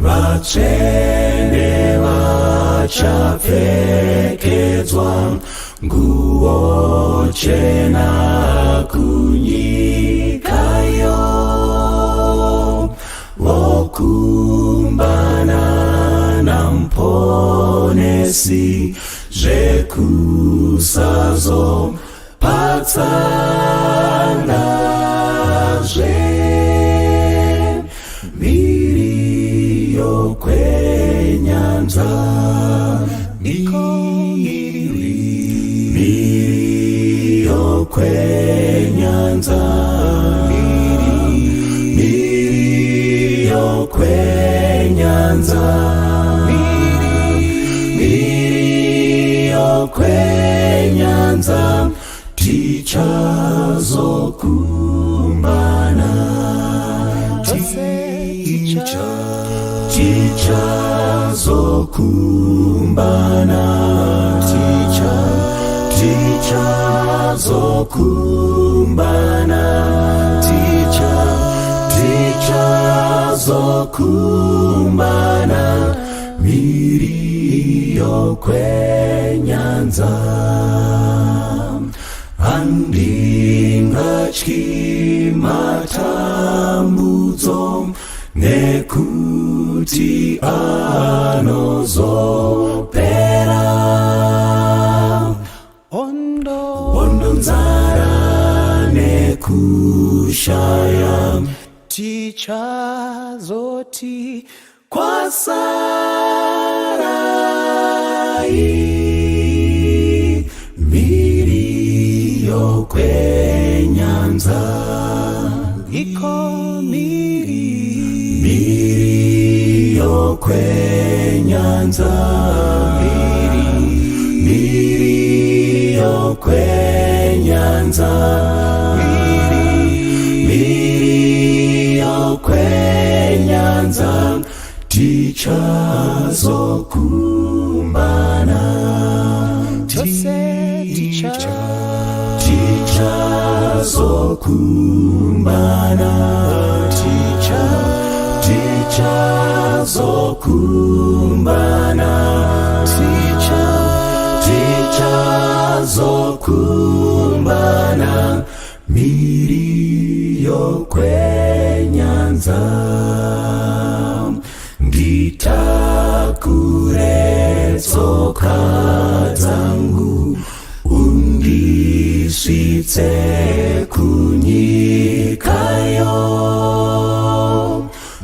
Vatsvene vachapfekedzwa nguo chena kunyikayo, vokumbana naMuponesi zvekusazo patsanazve. Mhiri kwenyanza, mhiri, mhiri kwenyanza, mhiri, mhiri kwenyanza, mhiri, mhiri kwenyanza, tichazokumbana. Ticha. Tichazokumbana, ticha, tichazokumbana, ticha, tichazokumbana, mhiri kwenyanza. Handingatyi matambudzo, nekuti anozopera. Hondo. Hondo, nzara nekushaya, Tichazoti kwasarai mhiri kwenyanza. Iko mhiri. Mhiri kwenyanza, mhiri, mhiri kwenyanza, mhiri, mhiri kwenyanza, tichazokumbana. Tose ticha. Tichazokumbana, ticha, tichazokumbana, ticha, tichazokumbana, mhiri kwenyanza. Nditakure tsoka dzangu, undisvitse kunyikayo,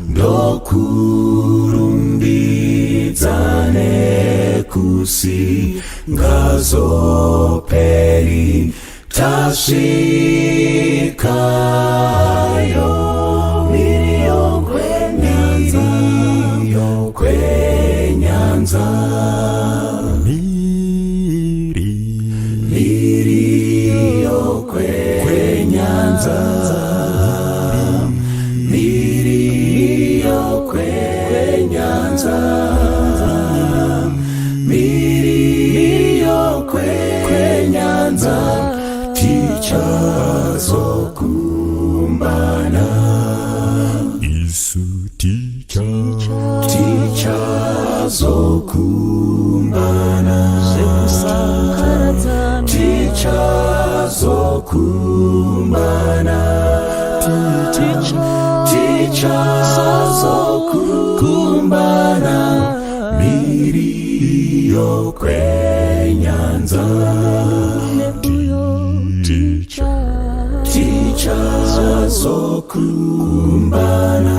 ndokurumbidza nekusingazoperi tasvikayo. Mhiri kwenyanza, kwenyanza, Mhiri. Mhiri kwenyanza, mhiri kwenyanza, mhiri kwenyanza, tichazokumbana. Isu ticha. Tichazokumbana. Tichazokumbana, tichazokumbana, mhiri kwenyanza. Ticha. Tichazokumbana,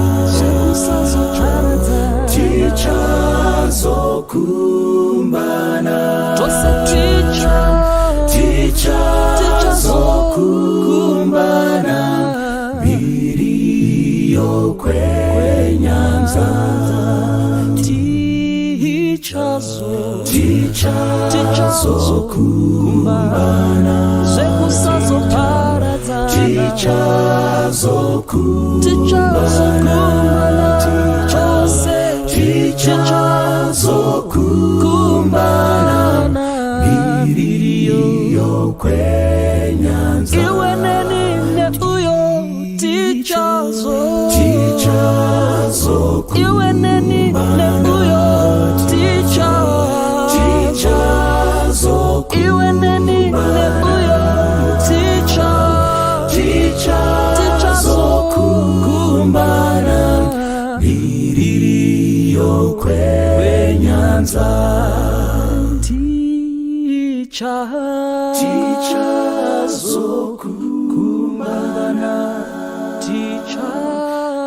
tichazokumbana, tichazokumbana, mhiri kwenyanza. Tichazokumbana, tichazokumbana, tichazokumbana, mhiri kwenyanza. Iwe neni neuyo tichazo. Tichazokumbana. Iwe neni. Mhiriyo kwenyanza. Ticha, Tichazokumbana. Ticha,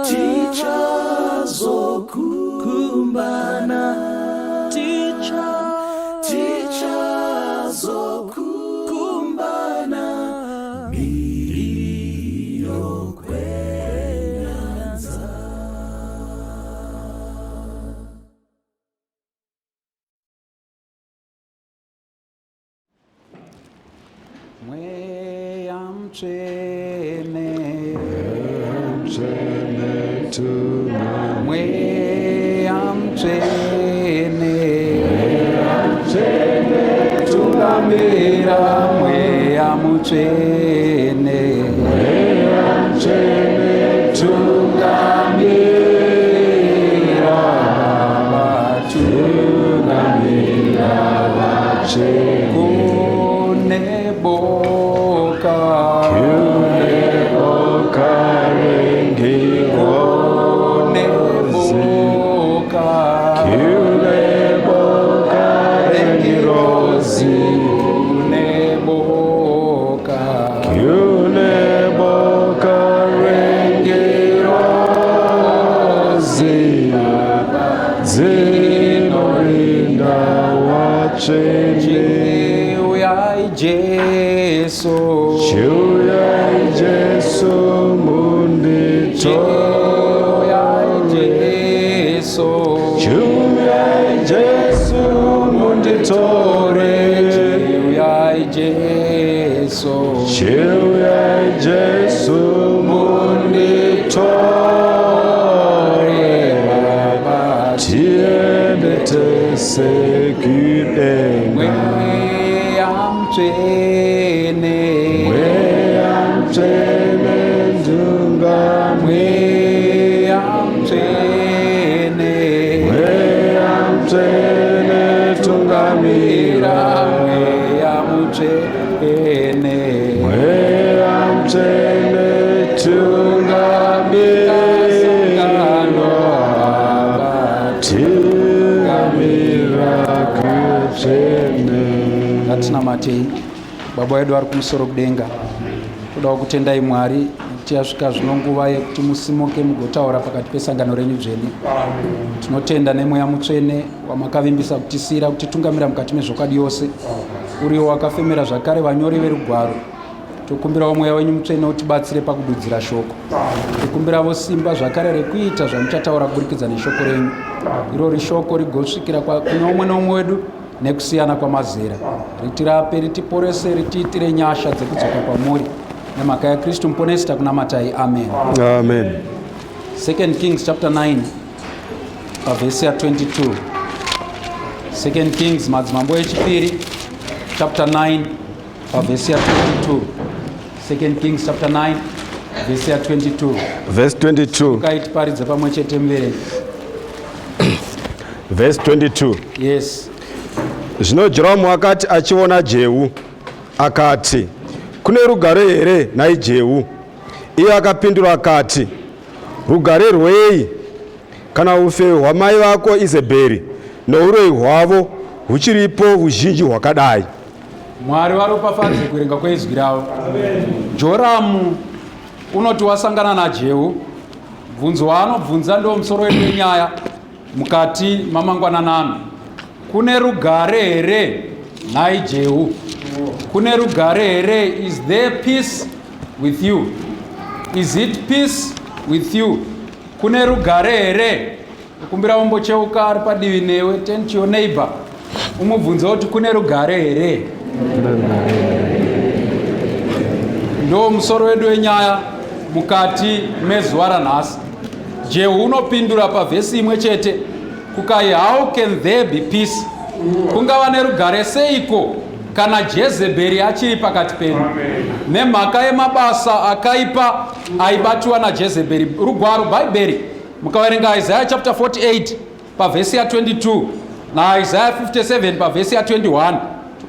Tichazokumbana. Ticha, Tichazokumbana. Mhiriyo kwenyanza. Mweya Mutsvene, Mweya Mutsvene, tungamira. Mweya Mutsvene, tungamira Baba, tungamira. Kune boka, kune boka rengirozi, kune boka Rengirozi dzinorinda vatsvene. Chiuyai Jesu. Chiuyai Jesu munditore. Chiuyai Jesu. Chiuyai Jesu munditore. Chiuyai Jesu. Chiuyai Jesu munditore. Baba. Tiende tese kudenga. Mweya Mutsvene. Mweya Mutsvene ndungamwe. Mweya Mutsvene. Mweya Mutsvene tungamira. Mweya Mutsvene. Mweya Mutsvene tungamira. Tungamira kutsvene. Ngatinamatei. Baba vedu vari kumusoro kudenga, todawo kutendai Mwari nekuti yasvika zvino nguva yekuti musimuke mugotaura pakati pesangano renyu dzvene. Tinotenda neMweya Mutsvene wamakavimbisa kutisiyira kutitungamira mukati mezvokwadi yose, uriwo wakafemera zvakare vanyori verugwaro. Tokumbirawo Mweya wenyu Mutsvene utibatsire pakududzira shoko. Tokumbiravo simba zvakare rekuita zvamuchataura kuburikidza neshoko renyu irori, shoko rigosvikira kune umwe neumwe wedu nekusiyana kwamazera, ritirape, ritiporese, ritiitire nyasha dzekudzoka kwamuri. Nemhaka yaKristu Muponesi takunamatai, amen. Amen. Second Kings chapter 9 pavhesi ya22. Second Kings, Madzimambo echipiri, chapter 9 pavhesi ya22. Second Kings chapter 9 vhesi ya22. Verse 22. Kaitiparidze pamwe chete muverengi. Verse 22. Yes. Zvino Joramu akati achiona Jehu, akati, "Kune rugare here, nhai Jehu?" Iye akapindura akati, "Rugare rwei, kana ufe hwamai vako Izebheri nouroyi hwavo huchiripo uzhinji hwakadai?" Mwari varopafadze kuverenga kweizwi ravo. Joramu unoti wasangana naJehu, bvunzo waanobvunza ndo musoro wedu wenyaya mukati mamangwananano: kune rugare here, nhai Jehu? Kune rugare here? Is there peace with you? Is it peace with you? Kune rugare here? Kumbira umbocheuka ari padivi newe, turn to your neighbor, umubvunze kuti kune rugare here. Ndo musoro wedu wenyaya mukati mezuva ranhasi. Jehu unopindura pavhesi imwe chete kukai, "How can there be peace? Kungava nerugare seiko kana Jezebheri achiri pakati pedu?" Nemhaka yemabasa akaipa aibatiwa naJezebheri. Rugwaro Bhaibheri, mukaverenga Isaiah chapter 48 pavhesi ya22 naIsaiah 57 pavhesi ya21,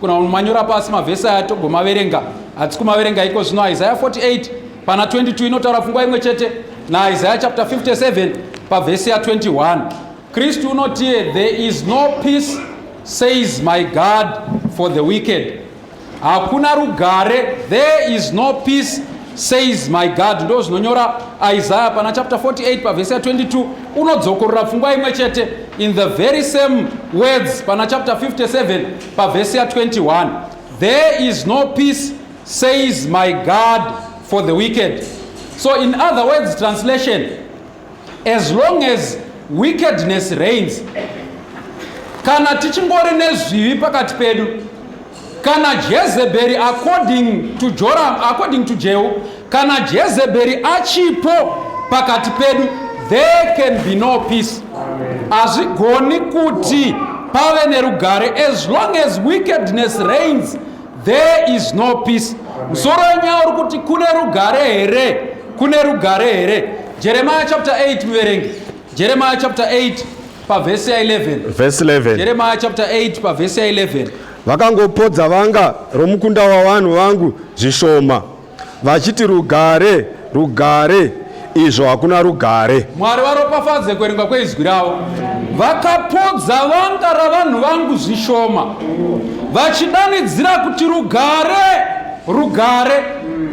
kuna manyora pasi mavhesi aya, togomaverenga. Hatisi kumaverenga iko zvino. Isaiah 48 pana 22 inotaura pfungwa imwe chete naIsaiah chapter 57 pavhesi ya21. Kristu unotiye, "There is no peace, says my God, for the wicked." Hakuna rugare. "There is no peace, says my God." Ndo zvinonyora Isaiah pana chapter 48 pavhesi ya22. Unodzokorora pfungwa imwe chete in the very same words pana chapter 57 pavhesi ya21. "There is no peace, says my God, for the wicked." So in other words, translation, as long as wickedness reigns, kana tichingori nezvivi pakati pedu, kana Jezebheri, according to Joram, according to Jehu, kana Jezebheri achipo pakati pedu, there can be no peace. Hazvigoni kuti pave nerugare. As long as wickedness reigns, there is no peace. Musoro wenyaya uri kuti, kune rugare here? Kune rugare here? Jeremiah chapter 8, muverengi. Jeremiah chapter 8 pavhesi ya11. Verse 11. Jeremiah chapter 8 pavhesi ya11. Vakangopodza vanga romukunda wavanhu vangu zvishoma, vachiti, "Rugare, rugare," izvo hakuna rugare. Mwari varopafadze kuverengwa kweizwi ravo. Vakapodza vanga ravanhu vangu zvishoma, vachidanidzira kuti, "Rugare, rugare,"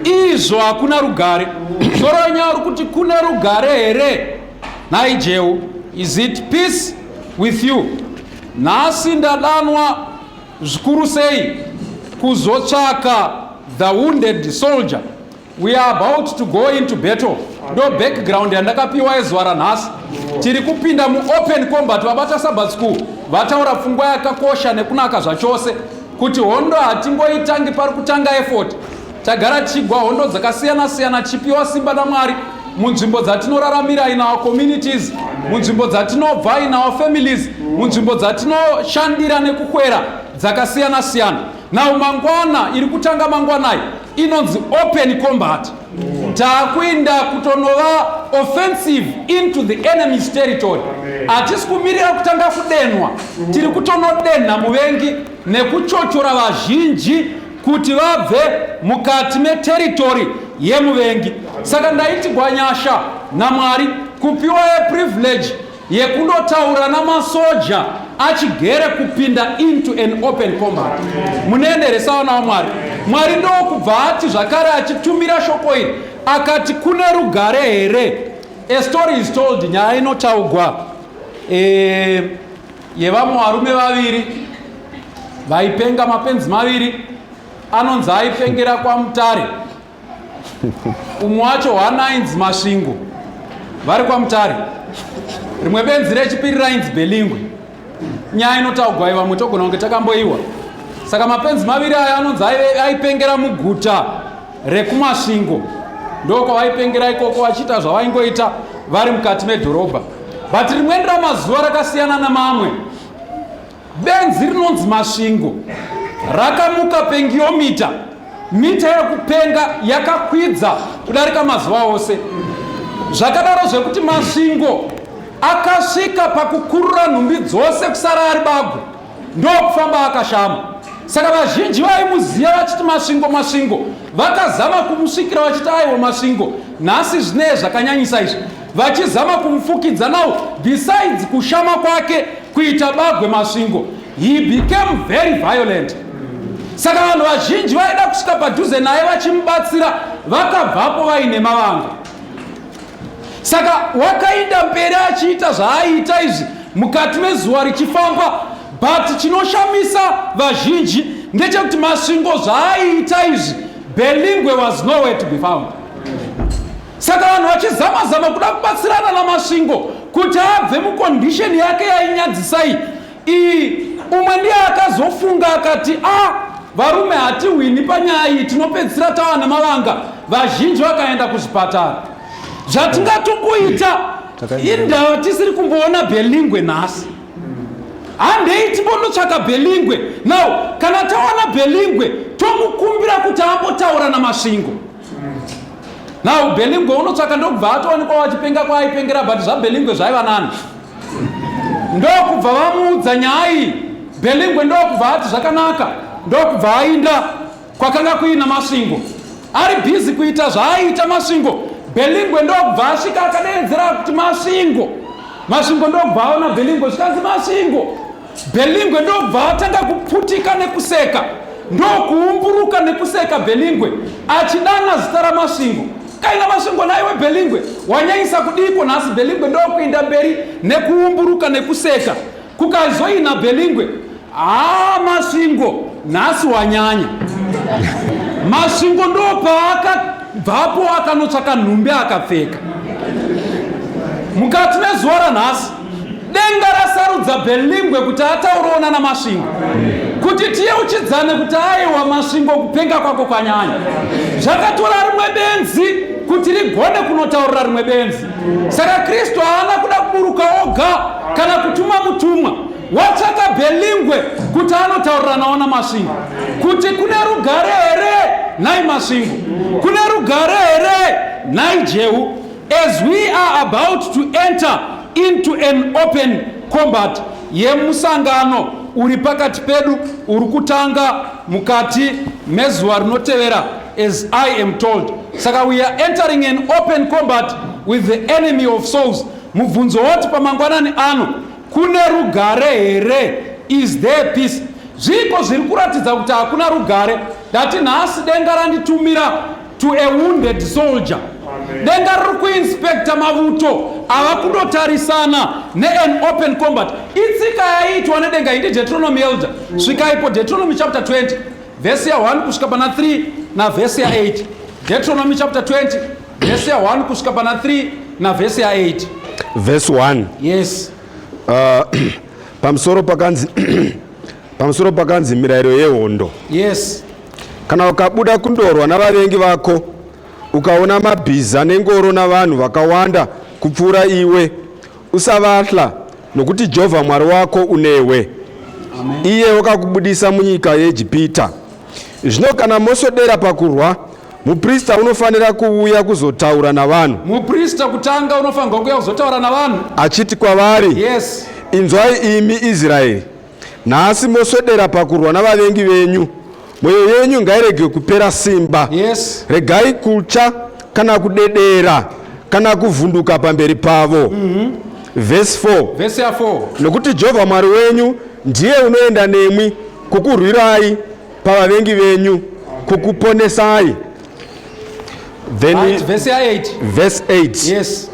izvo hakuna rugare. Musoro wenyaya uri kuti, kune rugare here nhai Jehu? Is it peace with you? Nhasi ndadanwa zvikuru sei kuzotsvaka the wounded soldier. We are about to go into battle. Ndo background yandakapiwa yezuva ranhasi. Tiri kupinda muopen combat. Vabata Sabbath School vataura pfungwa yakakosha nekunaka zvachose kuti hondo hatingoitangi pari kutanga effort. Tagara tichigwa hondo dzakasiyana-siyana, tichipiwa simba naMwari munzvimbo dzatinoraramira, in our communities, munzvimbo dzatinobva, in our families, munzvimbo dzatinoshandira nekukwera dzakasiyana-siyana. Now mangwana, iri kutanga mangwanai, inonzi open combat. Taakuinda kutonova offensive into the enemy's territory. Hatisi kumirira kutanga kudenwa. Tiri kutonodenha muvengi nekuchochora vazhinji kuti vabve mukati meterritory yemuvengi. Saka ndaitigwa nyasha naMwari kupiwa yeprivilege yekundotaura namasoja achigere kupinda into an open combat. Munoenderesawo nawo Mwari. Mwari ndokubva ati zvakare, achitumira shoko iri, akati, "Kune rugare here?" A story is told, nyaya inotaugwa yevamwe varume vaviri vaipenga, mapenzi maviri anonzi aipengera kwaMutare. Umwe wacho hwanainzi Masvingo, vari kwaMutare. Rimwe benzi rechipiri rainzi Belingwe. Nyaya inotaugwa, vamwe togona kunge takamboiwa. Saka mapenzi maviri aya anonzi aipengera muguta rekuMasvingo. Ndokwavaipengera ikoko, vachiita zvavaingoita vari mukati medhorobha. But rimweni ramazuva rakasiyana namamwe. Benzi rinonzi Masvingo rakamuka pengiometer, mita yekupenga yakakwidza kudarika mazuva ose. Zvakadaro zvekuti Masvingo akasvika pakukurura nhumbi dzose, kusara ari bagwe, ndokufamba akashama. Saka vazhinji vaimuziva vachiti Masvingo, Masvingo, vakazama kumusvikira vachiti, "Aiwa Masvingo, nhasi zvinee zvakanyanyisa izvi," vachizama kumufukidza. Now, besides kushama kwake kuita bagwe Masvingo, he became very violent. Saka vanhu vazhinji vaida kusvika padhuze naye vachimubatsira vakabvapo vaine mavanga. Saka wakaenda mberi achiita zvaaiita izvi mukati mezuva richifamba. But chinoshamisa vazhinji ndechekuti Masvingo zvaaiita izvi, Belingwe was nowhere to be found. Saka vanhu vachizama-zama kuda kubatsirana naMasvingo kuti abve mucondition yake yainyadzisai iyi, umwe ndiye akazofunga akati, "A, varume, hatihwini panyaya iyi. Tinopedzisira tava nemavanga, vazhinji vakaenda kuzvipatara. Zvatingatongoita, indava tisiri kumboona Belingwe nhasi, handei timbondotsvaka Belingwe. Now kana tawana Belingwe, tomukumbira kuti ambotaura naMasvingo." Now Belingwe unotsvaka, ndokubva atowanikwa vachipenga kwaaipengera. But zvaBelingwe zvaiva nani. Ndokubva vamuudza nyaya iyi. Belingwe ndokubva ati zvakanaka, ndokubva ainda kwakanga kuina Masvingo ari busy kuita zvaaiita Masvingo. Belingwe ndokubva asvika akadeedzera kuti, "Masvingo." Masvingo ndobva aona Belingwe, zvikanzi Masvingo. Belingwe ndobva atanga kuputika nekuseka, ndokuumburuka nekuseka Belingwe achidana zita raMasvingo. Kaina Masvingo naiwe Belingwe wanyanyisa kudiiko nhasi? Belingwe ndokuinda mberi nekuumburuka nekuseka. Kukazoina Belingwe, haa Masvingo nhasi wanyanya. Masvingo ndopaakabvapo akanotsvaka nhumbi akapfeka. Mukati mezuva ranhasi denga rasarudza Belingwe kuti ataurewo nana Masvingo kuti tiyeuchidzane kuti aiwa Masvingo kupenga kwako kwanyanya. Zvakatora rimwe benzi kuti rigone kunotaurira rimwe benzi. Saka Kristu haana kuda kuburuka oga kana kutuma mutumwa, watsvaka Belingwe kuti anotaurira nawo naMasvingo kuti kune rugare here nhai Masvingo, kune rugare here nhai Jehu. As we are about to enter into an open combat yemusangano uri pakati pedu uri kutanga mukati mezuva rinotevera, as I am told. Saka we are entering an open combat with the enemy of souls. Mubvunzo woti pamangwanani ano, kune rugare here? Is there peace? Zviiko zviri kuratidza kuti hakuna rugare? Ndati nhasi denga randitumira to a wounded soldier. Denga riri kuinspecta mavuto ava kundotarisana nean open combat. Itsika yaiitwa nedenga iyi ndiDeuteronomy elder. Svikaipo Deuteronomy chapter 20 vhesi ya1 kusvika pana 3 navhesi ya8. Deuteronomy chapter 20 vhesi ya1 kusvika pana 3 navhesi ya8. Verse 1. Yes. Pamusoro pakanzi mirayiro yehondo. Yes. Kana ukabuda kundorwa navavengi vako, ukaona mabhiza nengoro navanhu vakawanda kupfuura iwe, usavatya, nokuti Jehovha Mwari wako unewe. Amen. Iye wakakubudisa munyika yeEgipita. Zvino kana moswedera pakurwa, muprista unofanira kuuya kuzotaura navanhu. Muprista kutanga unofanirwa kuuya kuzotaura navanhu. Achiti kwavari, Yes. Inzwai imi Israeri, nhasi moswedera pakurwa navavengi venyu, mwoyo yenyu ngairege kupera simba. Yes. Regai kutya kana kudedera kana kuvhunduka pamberi pavo. Verse 4. Vhesi ya4. Nokuti Jehovha Mwari wenyu ndiye unoenda nemwi kukurwirai pavavengi venyu, kukuponesai. Then Right, vhesi ya8. Verse 8. Yes.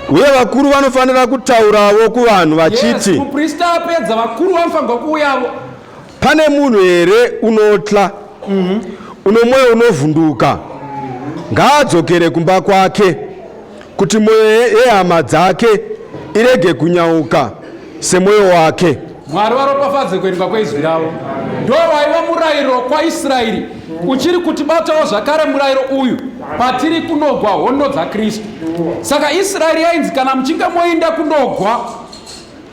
Uye vakuru vanofanira kutaurawo kuvanhu vachiti, Yes, muprista apedza, vakuru vanofanirwa kuuyavo. Pane munhu here unotya, uno mwoyo unovhunduka? Ngaadzokere kumba kwake, kuti mwoyo yehama dzake irege kunyauka semwoyo wake. Mwari varopafadze kuendwa kweizwi ravo. Ndo waiva murayiro kwaIsraeri, uchiri kutibatawo zvakare murayiro uyu patiri kunogwa hondo dzaKristu. Saka Israeri yainzi kana muchinge moinda kundogwa,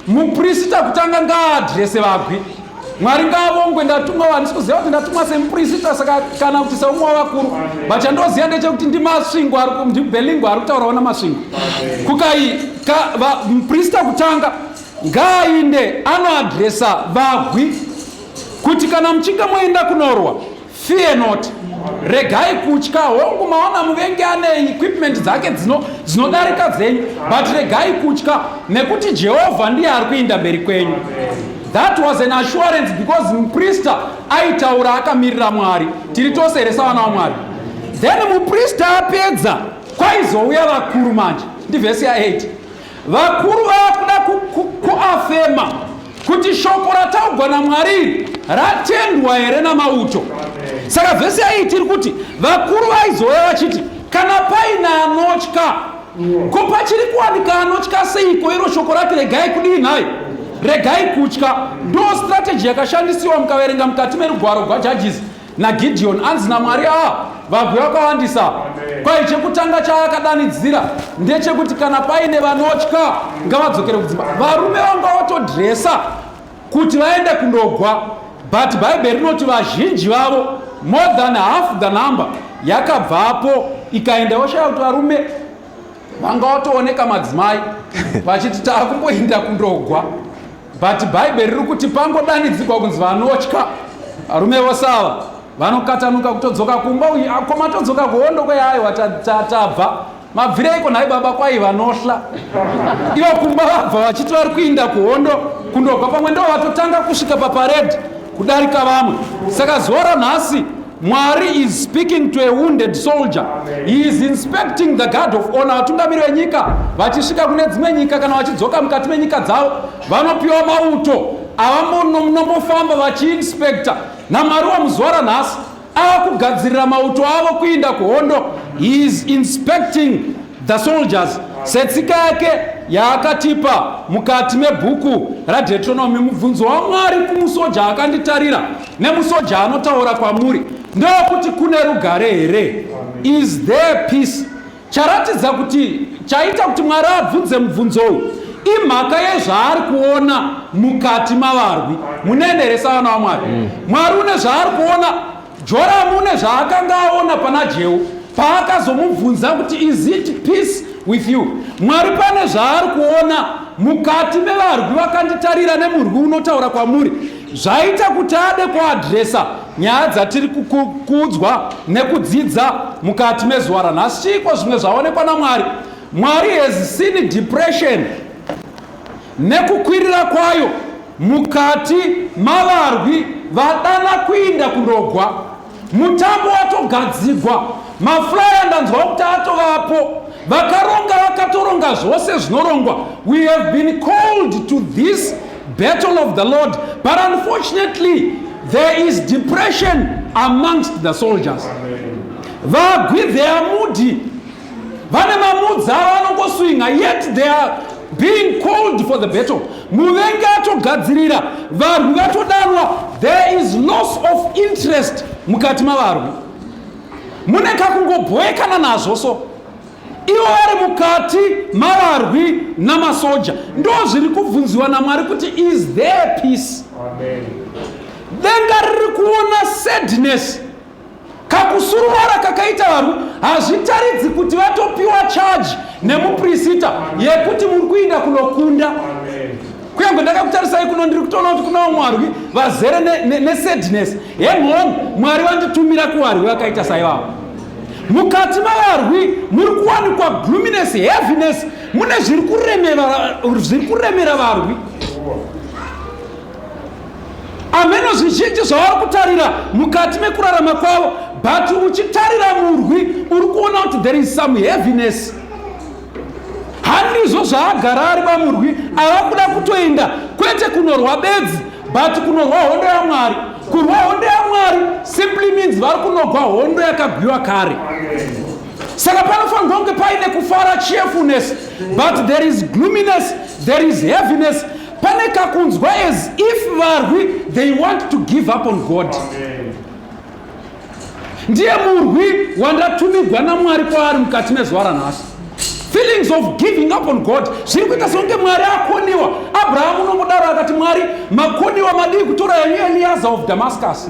muprista kutanga ngaadrese vagwi. Mwari ngaavongwe, ndatumwa. Handisi kuziva kuti ndatumwa semuprista saka kana kuti seumwe wavakuru, but chandoziva ndechekuti ndiMasvingo, ndiBelingwe ari kutaurawo naMasvingo. Kukai muprista kutanga ngaainde anoadresa vagwi kuti kana muchinge moenda kunorwa, fear not, regai kutya. Hongu, maona muvengi ane equipment dzake dzinodarika dzenyu, but regai kutya nekuti Jehovha ndiye ari kuinda mberi kwenyu. That was an assurance because muprista aitaura akamirira Mwari. Tiri tose here savana vaMwari? Then muprista apedza, kwaizouya vakuru manje. Ndivhesi ya8. Vakuru vakuda kuafema kuti shoko rataugwa naMwari iri ratendwa here namauto. Saka vhesi ya8 iri kuti vakuru vaizouya vachiti, kana paine anotya, ko pachiri kuwanika anotya seiko iro shoko rati regai kudii nhai, regai kutya? Ndo strategy yakashandisiwa. Mukaverenga mukati merugwaro gwaJudges naGideon, anzi naMwari, a vagwi vakawandisa. Kwai chekutanga chaakadanidzira ndechekuti kana paine vanotya ngavadzokere kudzimba. Varume vanga vatodresa kuti vaende kundogwa, but Bhaibheri rinoti vazhinji vavo, more than half the number, yakabvapo ikaenda. Washaya kuti varume vanga vatooneka madzimai vachiti taakumboinda kundogwa, but Bhaibheri riri kuti pangodanidzirwa kunzi vanotya, varume vose ava vanokatanuka kutodzoka kumba. Uyu akoma todzoka kuhondo kweaiwa, tabva. Mabvireiko nhai baba? Kwai vanohla ivo kumba vabva vachiti vari kuinda kuhondo kundogwa, pamwe ndo vatotanga kusvika paparedhi kudarika vamwe. Saka zuva ranhasi Mwari is speaking to a wounded soldier. He is inspecting the guard of honor. Vatungamiri venyika vachisvika kune dzimwe nyika kana vachidzoka mukati menyika dzavo vanopiwa mauto avamunombofamba vachiinspecta. NaMwari wamuzuva ranhasi ava kugadzirira mauto avo kuinda kuhondo. He is inspecting the soldiers setsika yake yaakatipa mukati mebhuku raDeuteronomy. Mubvunzo waMwari kumusoja akanditarira nemusoja anotaura kwamuri ndewokuti kune rugare here? Is there peace? Charatidza kuti chaita kuti Mwari abvunze mubvunzo uyu imhaka yezvaari kuona mukati mavarwi. Munenderesa vana vaMwari. Mwari une zvaari kuona. Joramu une zvaakanga aona pana Jehu paakazomubvunza kuti is it peace with you. Mwari pane zvaari kuona mukati mevarwi vakanditarira nemurwi unotaura kwamuri, zvaita kuti ade kuadresa nyaya dzatiri kuudzwa nekudzidza mukati mezuva ranhasi. Chiiko zvimwe zvaonekwa naMwari? Mwari has seen depression nekukwirira kwayo mukati mavarwi vadana kuinda kundogwa. Mutambo watogadzigwa, maflyer ndanzwa kuti atovapo, vakaronga vakatoronga zvose zvinorongwa. We have been called to this battle of the Lord, but unfortunately there is depression amongst the soldiers. Vagwi, they are moody, vane mamudzi avo vanongoswinga, yet they are being called for the battle. Muvengi atogadzirira, varwi vatodanwa. There is loss of interest mukati mavarwi, mune kakungobhoekana nazvo. So ivo vari mukati mavarwi namasoja, ndo zviri kubvunziwa naMwari kuti is there peace? Denga riri kuona sadness, kakusuruvara kakaita varwi. Hazvitaridzi kuti vatopiwa charge nemupurisita yekuti muri kuinda kunokunda. Kunyange ndakakutarisai kuno, ndiri kutoona kuti kuna vamwe varwi vazere nesadness. Hang on, Mwari vanditumira kuvarwi vakaita saivavo. Mukati mavarwi muri kuwanikwa gloominess, heaviness, mune zviri kuremera varwi. Ameno zvizhinji zvavari kutarira mukati mekurarama kwavo, but uchitarira murwi uri kuona kuti there is some heaviness. Handizvo zvaagara ari vamurwi ava kuda kutoenda kwete kunorwa bedzi, but kunorwa hondo yaMwari. Kurwa hondo yaMwari simply means vari kunogwa hondo yakagwiwa kare, saka panofanirwa kunge paine kufara, cheerfulness, but there is gloominess, there is heaviness. Pane kakunzwa as if varwi, they want to give up on God. Ndiye murwi wandatumigwa naMwari kwaari mukati mezuva ranhasi. Feelings of giving up on God, zviri kuita sekunge Mwari akoniwa. Abrahamu unomudaro akati, "Mwari, makoniwa, madii kutora yenyu Eliaza of Damascus?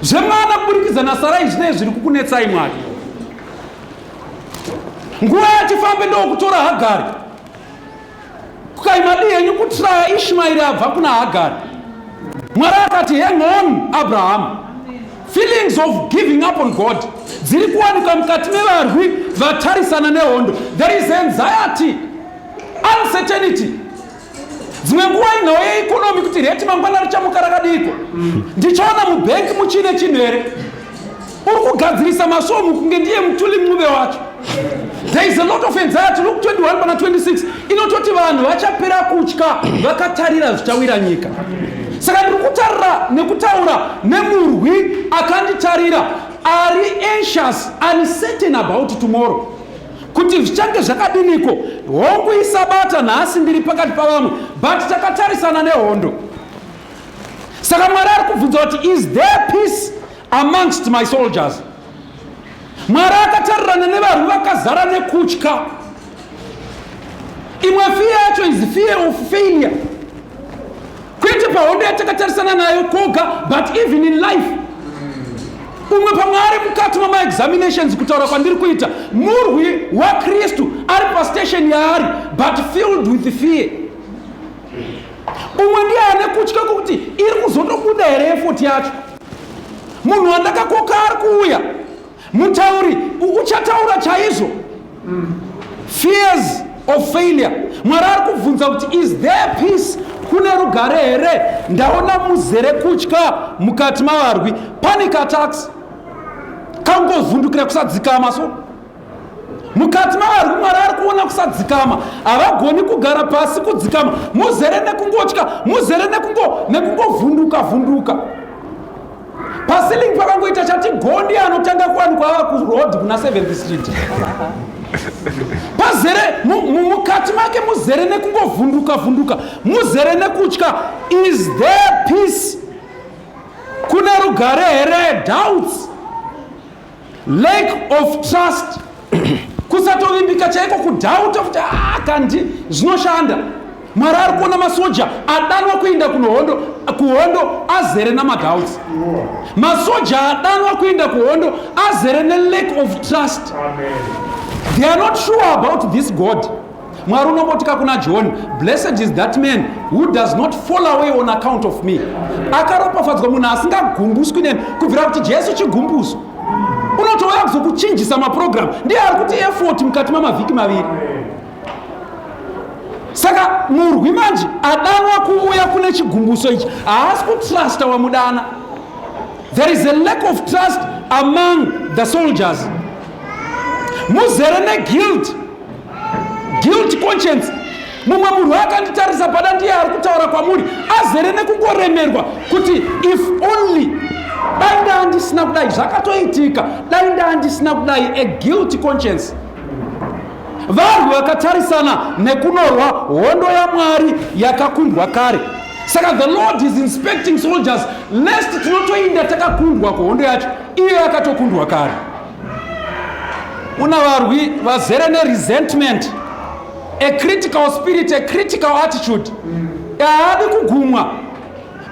Zvemwana kuburikidza naSarai zvinei zviri kukunetsai, Mwari? Nguva yatifambe ndokutora Hagari. Kukai madii henyu kutraya Ishmaeri abva kuna Hagari?" Mwari akati, "Hang on, Abrahamu." Feelings of giving up on God dziri kuwanikwa mukati mevarwi vatarisana nehondo. There is anxiety, uncertainty. Dzimwe nguva inhau yeeconomy, kuti rate mangwana richamuka rakadiko, ndichaona mubhengi muchine chinhu here. Uri kugadzirisa masvomu kunge ndiye Mthuli Ncube wacho. There is a lot of anxiety. Luke 21 pana 26 inototi vanhu vachapera kutya vakatarira zvichawira nyika. Saka ndiri kutarira nekutaura nemurwi akanditarira ari anxious, uncertain about tomorrow, kuti zvichange zvakadiniko. Hongu, isabata nhasi, ndiri pakati pavamwe, but takatarisana nehondo. Saka Mwari ari kubvunza kuti is there peace amongst my soldiers? Mwari akatarirana nevarwi vakazara nekutya. Imwe fear yacho is fear of failure, kwete pahondo yatakatarisana nayo koga, but even in life. Umwe pamwe ari mukati mamaexaminations. Kutaura kwandiri kuita, murwi waKristu ari pastation yaari, but filled with fear. Umwe ndiye ane kutya kwokuti iri kuzotobuda here effort yacho? Munhu wandakakoka ari kuuya, mutauri uchataura chaizvo. Fears of failure. Mwari ari kubvunza kuti, "Is there peace? Kune rugare here? Ndaona muzere kutya mukati mavarwi." Panic attacks, kangovhundukira, kusadzikama. So mukati mavarwi Mwari ari kuona kusadzikama, havagoni kugara pasi, kudzikama, muzere nekungotya, muzere nekungovhunduka vhunduka. Paceiling pakangoita chati gondi, anotanga kuwanikwa ava kuroad kuna 7th Street. Pazere mukati make, muzere nekungovhunduka vhunduka, muzere nekutya. Is there peace? Kune rugare here? Doubts, lack of trust, kusatovimbika chaiko, kudoubta kuti, "Ah, kandi zvinoshanda?" Mwari ari kuona masoja adanwa kuenda kunohondo, kuhondo, azere namadoubts. Masoja adanwa kuenda kuhondo azere nelack of trust. They are not sure about this God. Mwari unombotika kuna John, "Blessed is that man who does not fall away on account of me." Akaropafadzwa munhu asingagumbuswi neni. Kubvira kuti Jesu chigumbuso, unotouya kuzokuchinjisa maprogramu. Ndiye ari kuti effort mukati mamavhiki 2. Saka murwi manje adanwa kuuya kune chigumbuso ichi, haasi kutrusta wamudana. There is a lack of trust among the soldiers. Muzere neguilt, guilt conscience. Mumwe munhu akanditarisa pada, ndiye ari kutaura kwamuri, azere nekungoremerwa kuti, "If only, dai ndaa ndisina kudai, zvakatoitika, dai ndaa ndisina kudai." A guilty conscience. Varwi vakatarisana nekunorwa hondo yaMwari yakakundwa kare. Saka the Lord is inspecting soldiers lest tinotoinda takakundwa kuhondo yacho, iyo yakatokundwa kare. Una varwi vazere neresentment, a critical spirit, a critical attitude. Haadi kugumwa.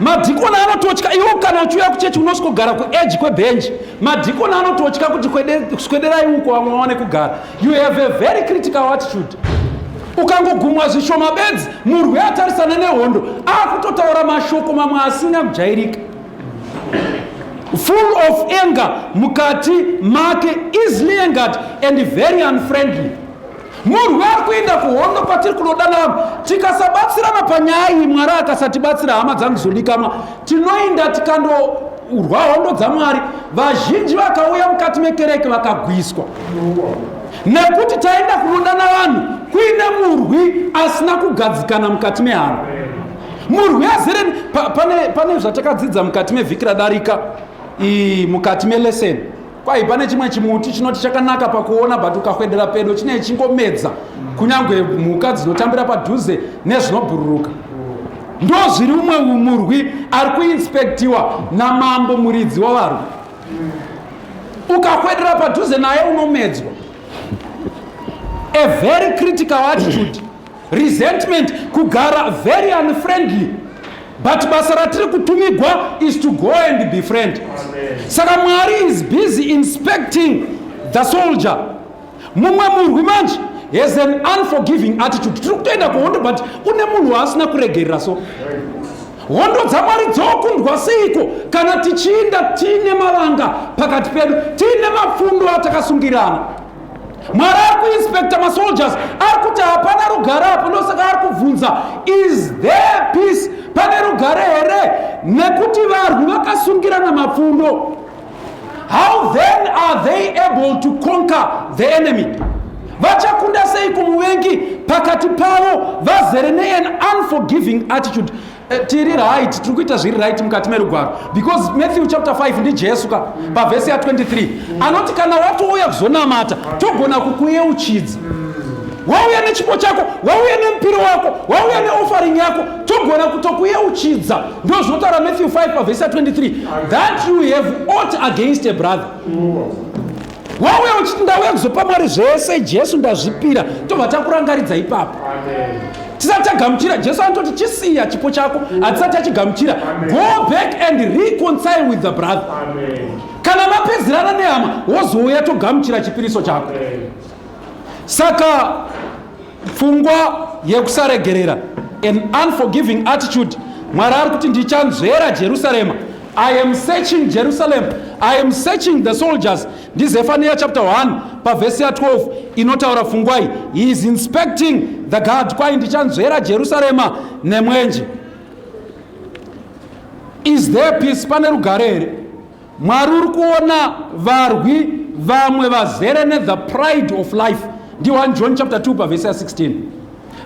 Madhikoni anototya iwo. Kana uchiuya kuchechi, unosvikogara kuedge kwebhenji. Madhikoni anototya kuti, "Swederai uko, vamwe vaone kugara." You have a very critical attitude. Ukangogumwa zvishoma bedzi, murwi atarisana nehondo akutotaura mashoko mamwe asina kujairika. Full of anger mukati make, easily angered and very unfriendly. Murwi ari kuenda kuhondo kwatiri kunodana vanhu. Tikasabatsirana panyaya iyi, Mwari akasatibatsira, hama dzangu zodikamwa, tinoenda tikandorwa hondo dzaMwari, vazhinji vakauya mukati mekereke vakagwiswa nekuti taenda kunodana vanhu kuine murwi asina kugadzikana mukati mehana, murwi azere. Pane zvatakadzidza mukati mevhiki radarika, mukati melesson. Kwai pane chimwe chimuti chinoti chakanaka pakuona, but ukahwedera pedo chinee chingomedza kunyange mhuka dzinotambira padhuze nezvinobhururuka. Ndo zviri umwe murwi ari kuinspectiwa namambo muridzi wavarwi. Ukakwedera padhuze naye, unomedzwa. A very critical attitude, resentment, kugara very unfriendly. But basa ratiri kutumigwa is to go and befriend. Saka Mwari is busy inspecting the soldier. Mumwe murwi manje has an unforgiving attitude. Tiri kutoenda kuhondo, but une munhu waasina kuregerera. So hondo dzaMwari dzokundwa seiko kana tichiinda tiine mavanga pakati pedu, tiine mapfundo atakasungirana? Mwari ari kuinspecta masoldiers, ari kuti hapana rugare apo. Ndosaka ari kubvunza, "Is there peace? Pane rugare here?" Nekuti varwi vakasungirana mapfundo. How then are they able to conquer the enemy? Vachakunda sei kumuvengi pakati pavo vazere nean unforgiving attitude? Tiri right, tiri kuita zviri right mukati merugwaro, because Matthew chapter 5 ndiJesu ka, pavhesi ya23 anoti, "Kana watouya kuzonamata, togona kukuyeuchidza. Wauya nechipo chako, wauya nemupiro wako, wauya neoffering yako, togona kutokuyeuchidza." Ndo zvinotaura Matthew 5 pavhesi ya23, that you have ought against a brother. Wauya uchiti, "Ndauya kuzopa Mwari zvese, Jesu, ndazvipira," tobva takurangaridza ipapo tisati tagamuchira. Jesu anototi, "Chisiya chipo chako, hatisati tachigamuchira. Go back and reconcile with the brother. Kana mapedzerana nehama, wozouya togamuchira chipiriso chako." Saka pfungwa yekusaregerera, an unforgiving attitude. Mwari ari kuti, "Ndichanzvera Jerusarema. I am searching Jerusalem, I am searching the soldiers." NdiZefaniya chapter 1 pavhesi ya12 inotaura pfungwai. He is inspecting the guard. Kwai ndichanzvera Jerusarema nemwenje. Is there peace? Pane rugare here? Mwari uri kuona varwi vamwe vazere nethe pride of life. Ndi1 John chapter 2 pavhesi ya16.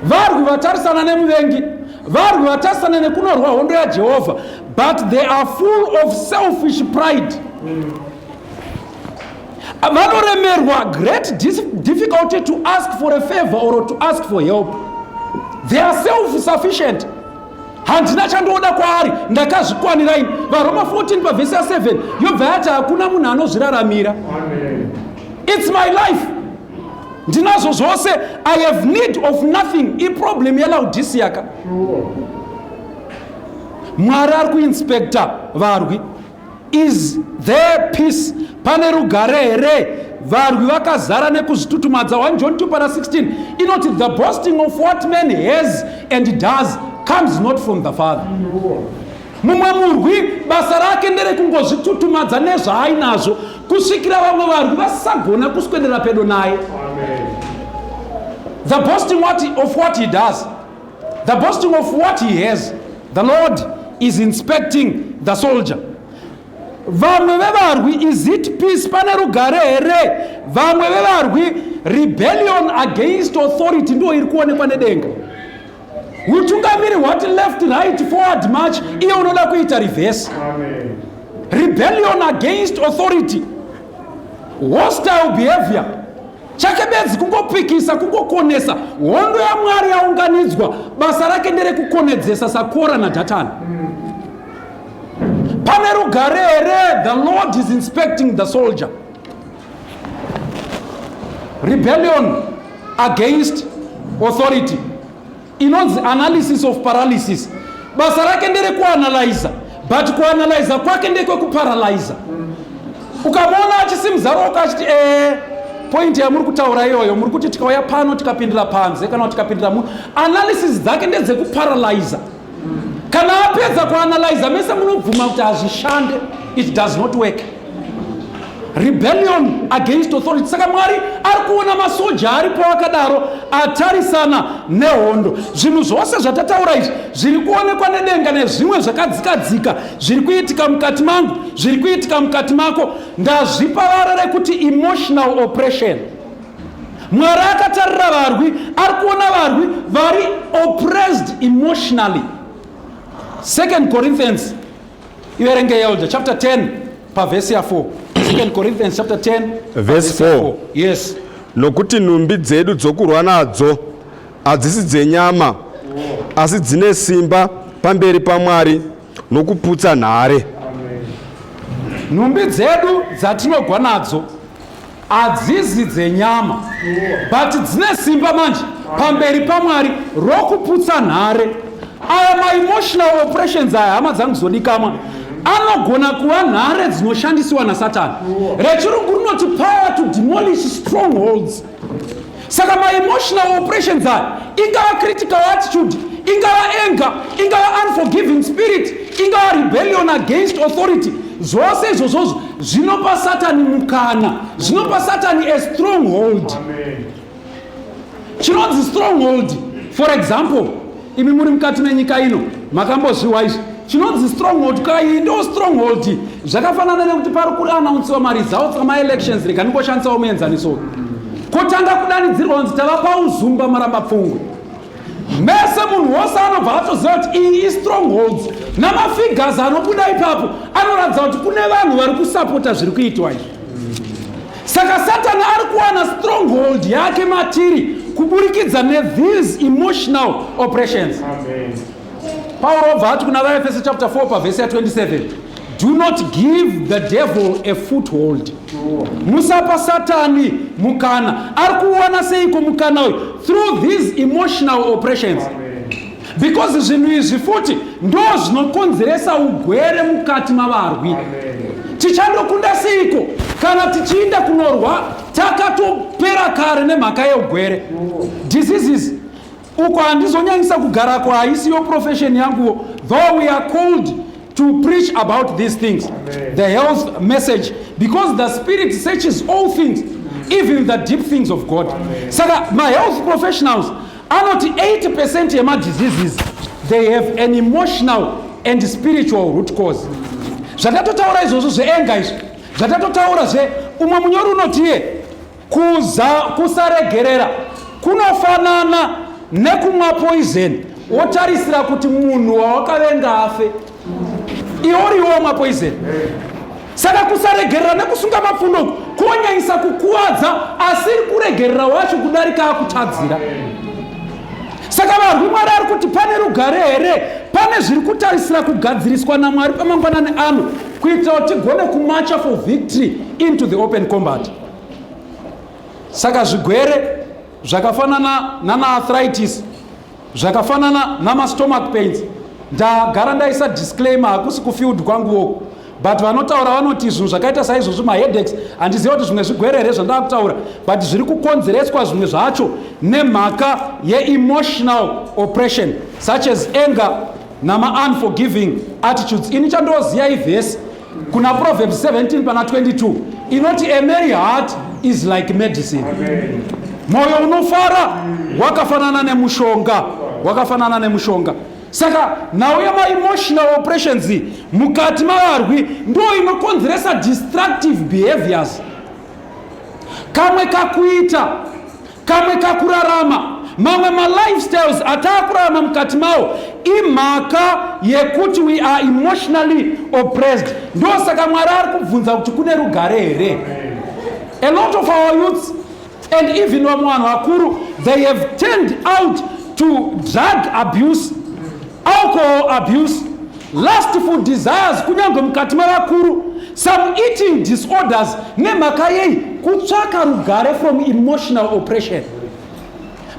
Varwi vatarisana nemuvengi, varwi vatarisana nekunorwa hondo yaJehovha, but they are full of selfish pride. Vanoremerwa, great difficulty to ask for a favor or to ask for help. They are self sufficient. Handina chandoda kwaari, ndakazvikwanira ini. VaRoma 14 pavhesi ya7 yobva yati hakuna munhu anozviraramira. It's my life, ndinazvo zvose, I have need of nothing. Iproblem yeLaodicea ka. Mwari ari kuinspecta varwi. Is there peace? Pane rugare here? Varwi vakazara nekuzvitutumadza. 1 John 2 para 16 inoti the boasting of what man has and does comes not from the Father. Mumwe murwi basa rake nderekungozvitutumadza nezvaainazvo kusvikira vamwe varwi vasagona kuswedera pedo naye. The boasting of what he does, the boasting of what he has. The Lord is inspecting the soldier. Vamwe vevarwi, is it peace? Pane rugare here? Vamwe vevarwi, rebellion against authority ndo iri kuonekwa nedenga. Utungamiri hwati left, right, forward march, iye unoda kuita reverse. Rebellion against authority, hostile behavior. Chake bedzi kungopikisa, kungokonesa. Hondo yaMwari yaunganidzwa, basa rake nderekukonedzesa saKora naDhatani. Pane rugare here? The Lord is inspecting the soldier. Rebellion against authority inonzi analysis of paralysis. Basa rake nderekuanalyza, but kuanalyza kwake ndekwekuparalyza. Ukamuona achisimudza ruoko achiti, "Ee, point yamuri kutaura iyoyo, muri kuti tikauya pano tikapindira panze kana kuti tikapindira muno." Analysis dzake ndedzekuparalyza. Kana apedza kuanalyza, mese munobvuma kuti hazvishande, it does not work. Rebellion against authority. Saka Mwari ari kuona masoja aripo akadaro atarisana nehondo. Zvinhu zvose zvatataura izvi zviri kuonekwa nedenga nezvimwe zvakadzikadzika zviri kuitika mukati mangu, zviri kuitika mukati mako, ndazvipa vara rekuti emotional oppression. Mwari akatarira varwi, ari kuona varwi vari oppressed emotionally. Second Corinthians, iverenge, Elder, chapter 10 pavhesi ya4. Second Corinthians chapter 10. Verse 4. Yes. Nokuti nhumbi dzedu dzokurwa nadzo hadzisi dzenyama, asi dzine simba pamberi paMwari nokuputsa nhare. Nhumbi dzedu dzatinogwa nadzo hadzizi dzenyama, but dzine simba manje pamberi paMwari rokuputsa nhare. Aya maemotional oppressions aya, hama dzangu zodikamwa, anogona kuva nhare dzinoshandisiwa naSatani. Rechirungu rinoti power to demolish strongholds. Saka maemotional oppressions aya, ingava critical attitude, ingava anger, ingava unforgiving spirit, ingava rebellion against authority, zvose izvozvozvo zvinopa Satani mukana, zvinopa Satani a stronghold. Chinonzi stronghold, for example, imi muri mukati menyika ino makambozviwa izvi. Chinonzi stronghold kai, ndo stronghold zvakafanana nekuti pari kuannouncewa maresults amaelections. Rega ndingoshandisawo muenzaniso. Kotanga kudanidzirwa kunzi tava paUzumba Maramba Pfungwe. Mese munhu wose anobva atoziva kuti iyi istrongholds. Namafigures anobuda ipapo anoratidza kuti kune vanhu vari kusapota zviri kuitwa izvi. Saka Satani ari kuwana stronghold yake matiri kuburikidza nethese emotional oppressions. Pauro obva ati kuna vaEfeso chapter 4 pavhesi ya27, "Do not give the devil a foothold." Musapa Satani mukana. Ari kuwana seiko mukana uyu? Through these emotional oppressions, because zvinhu izvi futi ndo zvinokonzeresa ugwere mukati mavarwi. Tichandokunda seiko kana tichiinda kunorwa takatopera kare nemhaka yeugwere, diseases? Uko handizonyanyisa kugarako, haisiyo profession yanguwo, though we are called. to preach about these things. Amen. The health message, because the Spirit searches all things, even the deep things of God. Amen. Saka mahealth professionals anoti 80% yemadiseases, they have an emotional and spiritual root cause. Zvatatotaura izvozvo zveenga izvi, zvatatotaura zve umwe munyori unotiye kuza kusaregerera kunofanana nekumwa poison wotarisira kuti munhu wawakavenga afe, iwe uriwo wamwa poison. Saka kusaregerera nekusunga mapfundo uku kuonyanyisa kukuvadza asiri kuregerera wacho kudarika akutadzira. Saka varwi, Mwari ari kuti pane rugare here? Pane zviri kutarisira kugadziriswa naMwari pamangwanani ano kuitira kuti tigone kumarcha for victory into the open combat. Saka zvigwere zvakafanana nanaarthritis, zvakafanana namastomach pains, ndagara ndaisa disclaimer, hakusi kufield kwanguwo, but vanotaura vanoti zvinhu zvakaita saizvozvo, maheadaches, handiziva kuti zvimwe zvigwere here zvandava kutaura, but zviri kukonzereswa zvimwe zvacho nemhaka yeemotional oppression such as anger namaunforgiving attitudes. Ini chandoziva ivhesi kuna Proverbs 17 pana 22 inoti, "A merry heart is like medicine." Mwoyo unofara wakafanana nemushonga, wakafanana nemushonga. Saka nhau yemaemotional oppressions mukati mavarwi ndo inokonzeresa destructive behaviors, kamwe kakuita, kamwe kakurarama, mamwe malifestyles ataakurarama mukati mawo imhaka yekuti we are emotionally oppressed. Ndosaka Mwari ari kubvunza kuti kune rugare here. A lot of our youths and even vamwe vanhu vakuru, they have turned out to drug abuse, alcohol abuse, lustful desires, kunyange mukati mavakuru, some eating disorders. Nemhaka yei? Kutsvaka rugare from emotional oppression.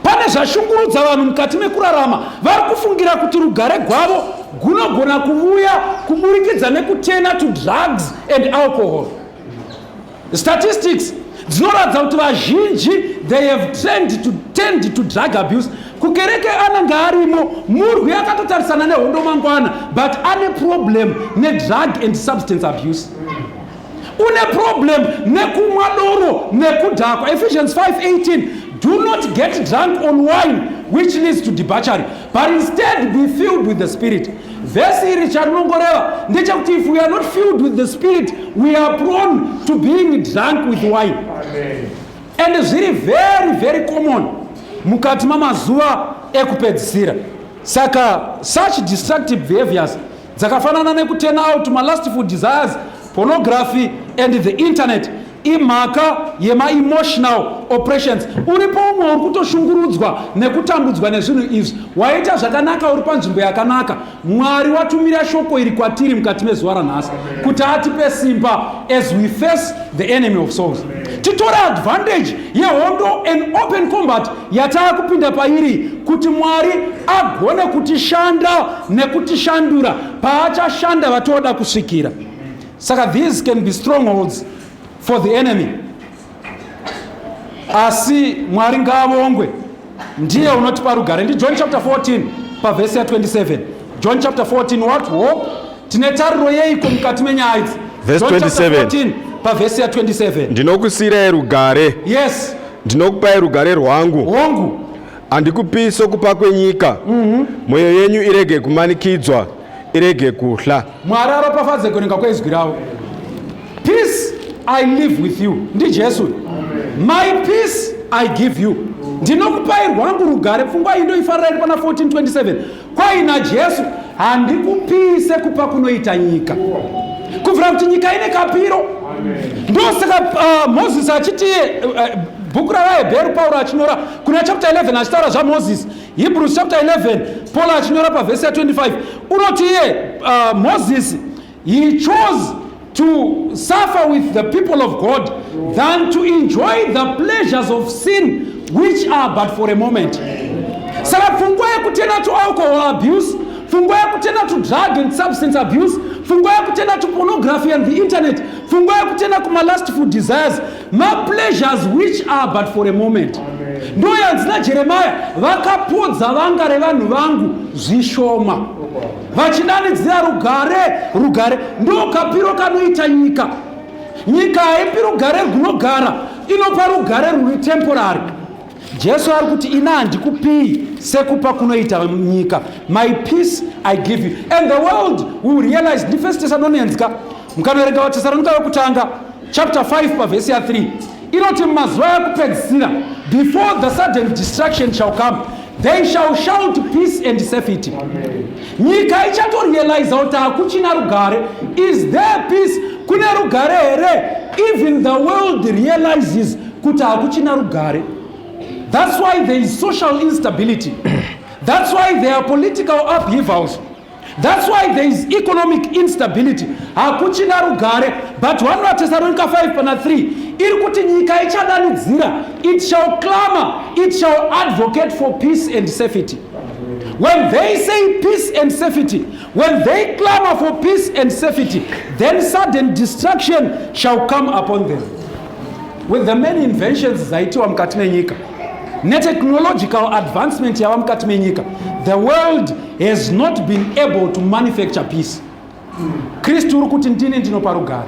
Pane zvashungurudza vanhu mukati mekurarama, vari kufungira kuti rugare gwavo gunogona kuuya kuburikidza nekuturna to drugs and alcohol. Statistics dzinoratidza kuti vazhinji, they have turned to drug abuse. Kukereke anenge arimo murwi akatotarisana nehondo mangwana, but ane problem nedrug and substance abuse, une problem nekumwa doro nekudhakwa. Ephesians 5:18, "Do not get drunk on wine, which leads to debauchery, but instead be filled with the Spirit." Vhesi iri charinongoreva ndechekuti if we are not filled with the Spirit, we are prone to being drunk with wine. And zviri very very common mukati mamazuva ekupedzisira. Saka such destructive behaviors dzakafanana nekuturn out malustful desires, pornography and the internet imhaka yemaemotional oppressions. Uripo umwe uri kutoshungurudzwa nekutambudzwa nezvinhu izvi. Waita zvakanaka, uri panzvimbo yakanaka. Mwari watumira shoko iri kwatiri mukati mezuva ranhasi kuti atipe simba as we face the enemy of souls, titore advantage yehondo and open combat yataa kupinda pairi, kuti Mwari agone kutishanda nekutishandura paachashanda vatoda kusvikira. Saka these can be strongholds for the enemy, asi Mwari ngaavongwe, ndiye unotipa rugare. NdiJohn chapter 14 pavhesi ya27. John chapter 14, what hope? Tine tariro yeiko mukati menyaya idzi? Verse John chapter 27. 14 pavhesi ya27. Ndinokusiyirai rugare. Ndinokupai rugare rwangu. Handikupi sokupa kwenyika. Mwoyo yenyu irege kumanikidzwa, irege kuhla. Mwari aropafadze kuverenga kweizwi ravo. "Peace I live with you," ndiJesu. "My peace I give you." Ndinokupai rwangu rugare. Pfungwa iyi ndoifarira, iri pana 1427. Kwaina Jesu, handikupii sekupa kunoita nyika, kubvira kuti nyika ine kapiro. Ndosaka Mozisi achiti, bhuku ravaHebheru, Pauro achinyora kuna chapter 11 achitaura zvaMozisi, Hebrews chapter 11, Paul achinyora pavhesi ya25 unoti iye, Moses, he chose to suffer with the people of God than to enjoy the pleasures of sin, which are but for a moment. Saka pfungwa yekuturna to alcohol abuse, pfungwa yekuturna to drug and substance abuse, pfungwa yekuturna to pornography and the internet, pfungwa. Pfungwa yekutenda kumalustful desires, mapleasures which are but for a moment. Ndo yanzi naJeremaya, vakapodza vanga revanhu vangu zvishoma vachidanidzira rugare, rugare. Ndo kapiro kanoita nyika. Nyika haipi rugare rwunogara, inopa rugare rwuri temporary. Jesu ari kuti, ina handikupii sekupa kunoita nyika. My peace I give you. And the world will realize. NdiFirst Thessalonians ka, mukanoverenga vaTesalonika vekutanga chapter 5 pavhesi ya3, inoti mumazuva ekupedzisira, before the sudden destruction shall come, they shall shout peace and safety. Nyika ichatorealiza kuti hakuchina rugare. Is there peace? Kune rugare here? Even the world realizes kuti hakuchina rugare. That's why there is social instability. That's why there are political upheavals. That's why there is economic instability. Hakuchina rugare. But 1 vaTesalonika 5 pana 3 iri kuti nyika ichadanidzira, it shall clamor, it shall advocate for peace and safety. When they say peace and safety, when they clamor for peace and safety, then sudden destruction shall come upon them. With the many inventions dzaitiwa mukati menyika netechnological advancement yava mukati menyika, the world has not been able to manufacture peace. Kristu uri kuti, ndini ndinopa rugare.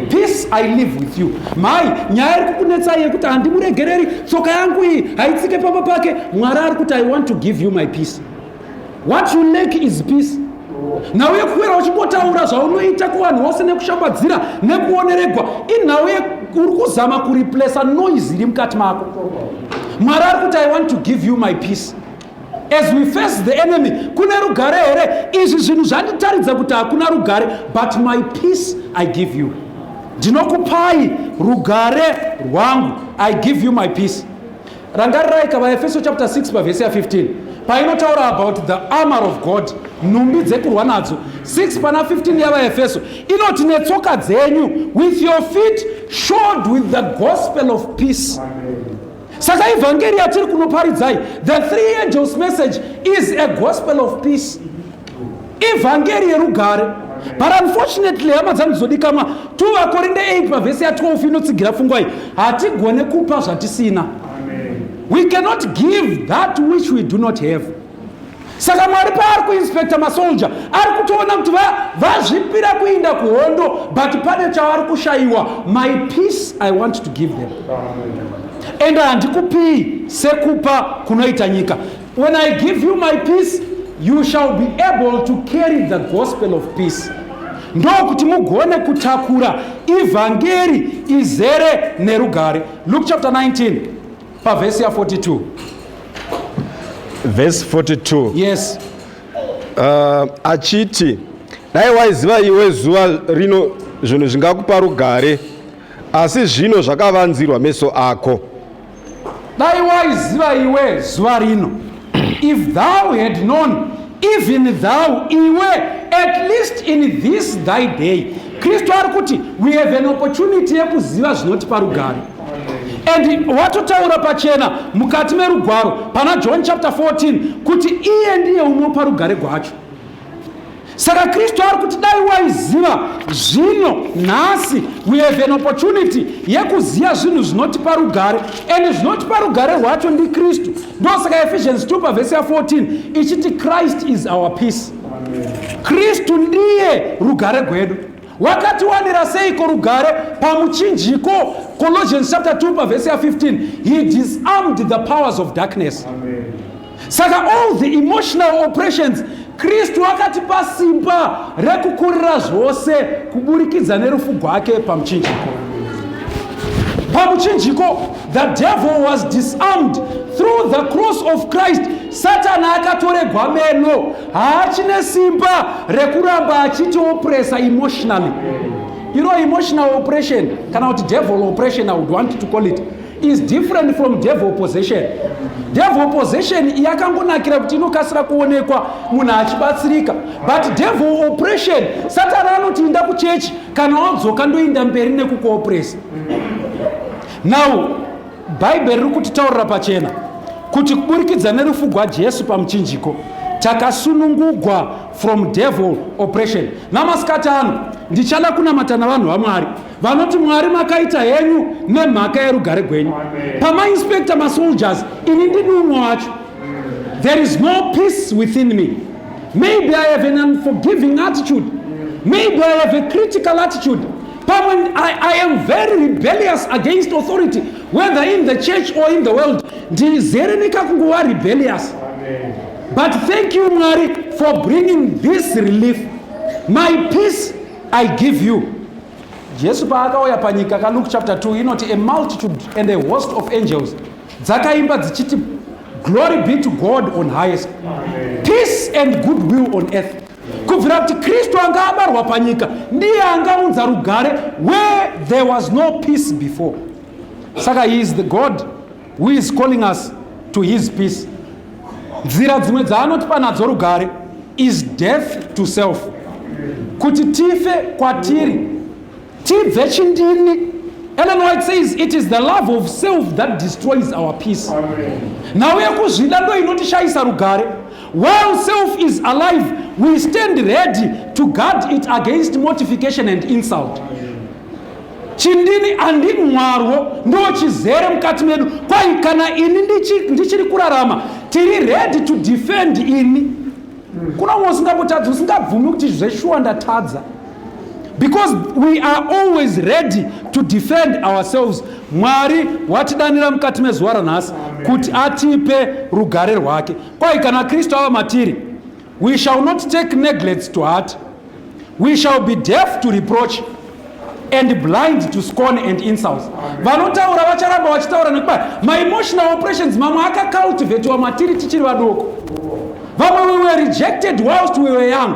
Peace I live with you. Mhai, nyaya iri kukunetsai yekuti handimuregereri, tsoka yangu iyi haitsike pamba pake, Mwari ari kuti, I want to give you my peace. What you lack is peace. Nhau yekukwira uchingotaura zvaunoita kuvanhu vose nekushambadzira nekuoneregwa, inhau uri kuzama kureplaca noise iri mukati mako. Mwari ari kuti, I want to give you my peace. As we face the enemy, kune rugare here? Izvi zvinhu zvanditaridza kuti hakuna rugare, but my peace I give you. Ndinokupai rugare rwangu. I give you my peace. Rangarirai kavaEfeso chapter 6 pavhesi ya15, painotaura about the armor of God, nhumbi dzekurwa nadzo. 6 pana 15 yavaEfeso inoti, netsoka dzenyu, with your feet shod with the gospel of peace. Saka ivhangeri yatiri kunoparidzai, the three angels message, is a gospel of peace, ivhangeri yerugare. But unfortunately, hama dzangu dzodikamwa, 2 vaKorinde 8 pavhesi ya12 inotsigira pfungwa iyi. Hatigone kupa zvatisina. We cannot give that which we do not have. Saka Mwari paari kuinspecta masoldier, ari kutoona kuti vazvipira kuinda kuhondo, but pane chavari kushayiwa. My peace I want to give them, and handikupii sekupa kunoita nyika. When I give you my peace, you shall be able to carry the gospel of peace, ndokuti mugone kutakura ivhangeri izere nerugare. Luke chapter 19 pavhesi ya42. Verse 42. Yes. Achiti, dai waiziva iwe zuva rino zvinhu zvingakupa rugare, asi zvino zvakavanzirwa meso ako. Dai waiziva iwe zuva rino, if thou had known, even thou iwe, at least in this thy day. Kristu ari kuti we have an opportunity yekuziva zvinotipa rugare, and watotaura pachena mukati merugwaro pana John chapter 14 kuti iye ndiye unopa rugare gwacho. Saka Kristu ari kuti dai waiziva zvino, nhasi we have an opportunity yekuziva zvinhu zvinotipa rugare, and zvinotipa rugare rwacho ndiKristu. Ndosaka Ephesians 2 pavhesi ya14 ichiti Christ is our peace. Kristu ndiye rugare gwedu. Wakatiwanira seiko rugare? Pamuchinjiko. Colossians chapter 2 pavhesi ya15, he disarmed the powers of darkness. Saka all the emotional oppressions, Kristu akatipa simba rekukurira zvose kuburikidza nerufu gwake pamuchinjiko. Pamuchinjiko the devil was disarmed through the cross of Christ. Satani akatoregwa meno, haachine simba rekuramba achitioppressa emotionally. Iro emotional oppression, kana kuti devil oppression I would want to call it, is different from devil possession. Devil possession yakangonakira kuti inokasira kuonekwa, munhu achibatsirika, but devil oppression, Satani anoti inda kuchechi, kana wadzoka ndoinda mberi nekukuoppressa. Now Bhaibheri riri kutitaurira pachena kuti kuburikidza nerufu gwaJesu pamuchinjiko takasunungugwa from devil oppression. Namasikati ano ndichada kunamata navanhu vaMwari. Vanoti Mwari makaita henyu nemhaka yerugare gwenyu. Pamainspector masoldiers, ini ndini umwe wacho. There is no peace within me. Maybe I have an unforgiving attitude. Maybe I have a critical attitude. Pamwe I am very rebellious against authority, whether in the church or in the world. Ndizere nekakungova rebellious. But thank you, Mwari, for bringing this relief. My peace I give you. Jesu paakauya panyika kaLuke chapter 2 inoti a multitude and a host of angels dzakaimba dzichiti, "Glory be to God on highest, peace and goodwill on earth." Kubvira kuti Kristu anga abarwa panyika, ndiye angaunza rugare where there was no peace before. Saka he is the God who is calling us to his peace. Nzira dzimwe dzaanotipa nadzo rugare is death to self, kuti tife kwatiri, tibve chindini. Ellen White says it is the love of self that destroys our peace. Nhau yekuzvida ndo inotishayisa rugare. While self is alive, we stand ready to guard it against mortification and insult. Chindini handimwarwo ndo chizere mukati medu. Kwai kana ini ndichiri kurarama, tiri ready to defend ini. Kuna umwe usingambotadzi, usingabvumi kuti zveshuwa ndatadza, because we are always ready to defend ourselves. Mwari watidanira mukati mezuva ranhasi kuti atipe rugare rwake. Kwai kana Kristu ava matiri, we shall not take neglects to heart. We shall be deaf to reproach and blind to scorn and insults. Vanotaura vacharamba vachitaura nekuba maemotional oppressions mamwe akacultivatiwa matiri tichiri vadoko. Vamwe we were rejected whilst we were young.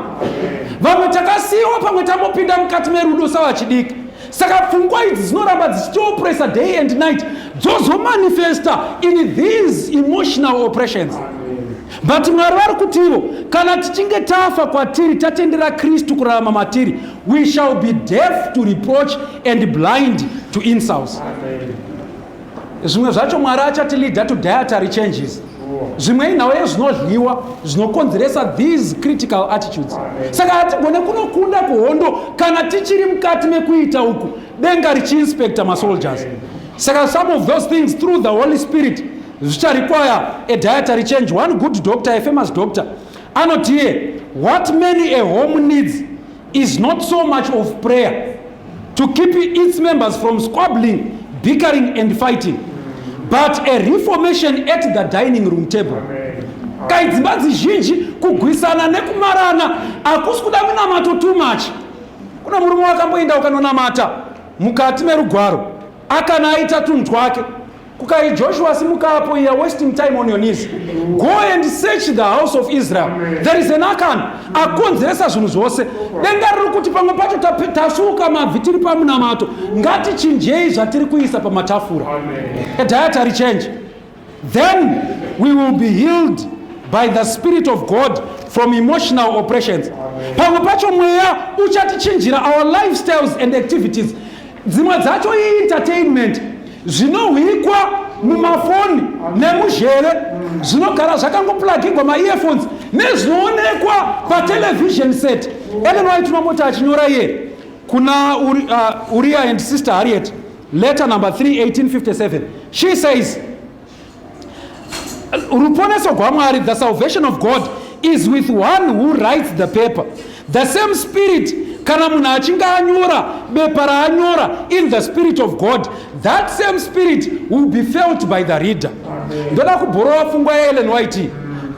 Vamwe takasiyiwa, pamwe tambopinda mukati merudo savachidiki. Saka pfungwa idzi dzinoramba dzichitioppressa day and night, dzozomanifesta in these emotional oppressions. But Mwari vari kutivo kana tichinge tafa kwatiri, tatendera Kristu kurarama matiri, we shall be deaf to reproach and blind to insults. Zvimwe zvacho Mwari achatileada to dietary changes. Zvimwe inhau yezvinodyiwa zvinokonzeresa these critical attitudes. Saka hatigone kunokunda kuhondo kana tichiri mukati mekuita uku denga richiinspecta masoldiers. Saka some of those things, through the Holy Spirit, zvicharequire a dietary change. One good doctor, a famous doctor, anotiye what many a home needs is not so much of prayer to keep its members from squabbling, bickering and fighting, but a reformation at the dining room table. Kai dzimba dzizhinji kugwisana nekumarana hakusi kuda munamato too much. Kuna murume wakamboenda ukanonamata mukati merugwaro, akana aita tunhu twake kukai, "Joshua, simukapo, you are wasting time on your knees. Go and search the house of Israel. There is an Akan akonzeresa zvinhu zvose." Denga riri kuti pamwe pacho tasuka mabvi tiri pamunamato, ngatichinjei zvatiri kuisa pamatafura, a dietary change. Then we will be healed by the Spirit of God from emotional oppressions. Pamwe pacho mweya uchatichinjira our lifestyles and activities. Dzimwe dzacho ientertainment, zvinohwikwa mumafoni nemuzhere, zvinogara zvakangoplagigwa maearphones, nezvinoonekwa patelevision set. Ellen White unomboti achinyora iye kuna Uriah and Sister Harriet, letter number 3, 1857, she says ruponeso rwaMwari, the salvation of God, is with one who writes the paper. The same spirit, kana munhu achinge anyora bepa raanyora in the Spirit of God, that same spirit will be felt by the reader. Ndoda kuborrowa pfungwa yaEllen White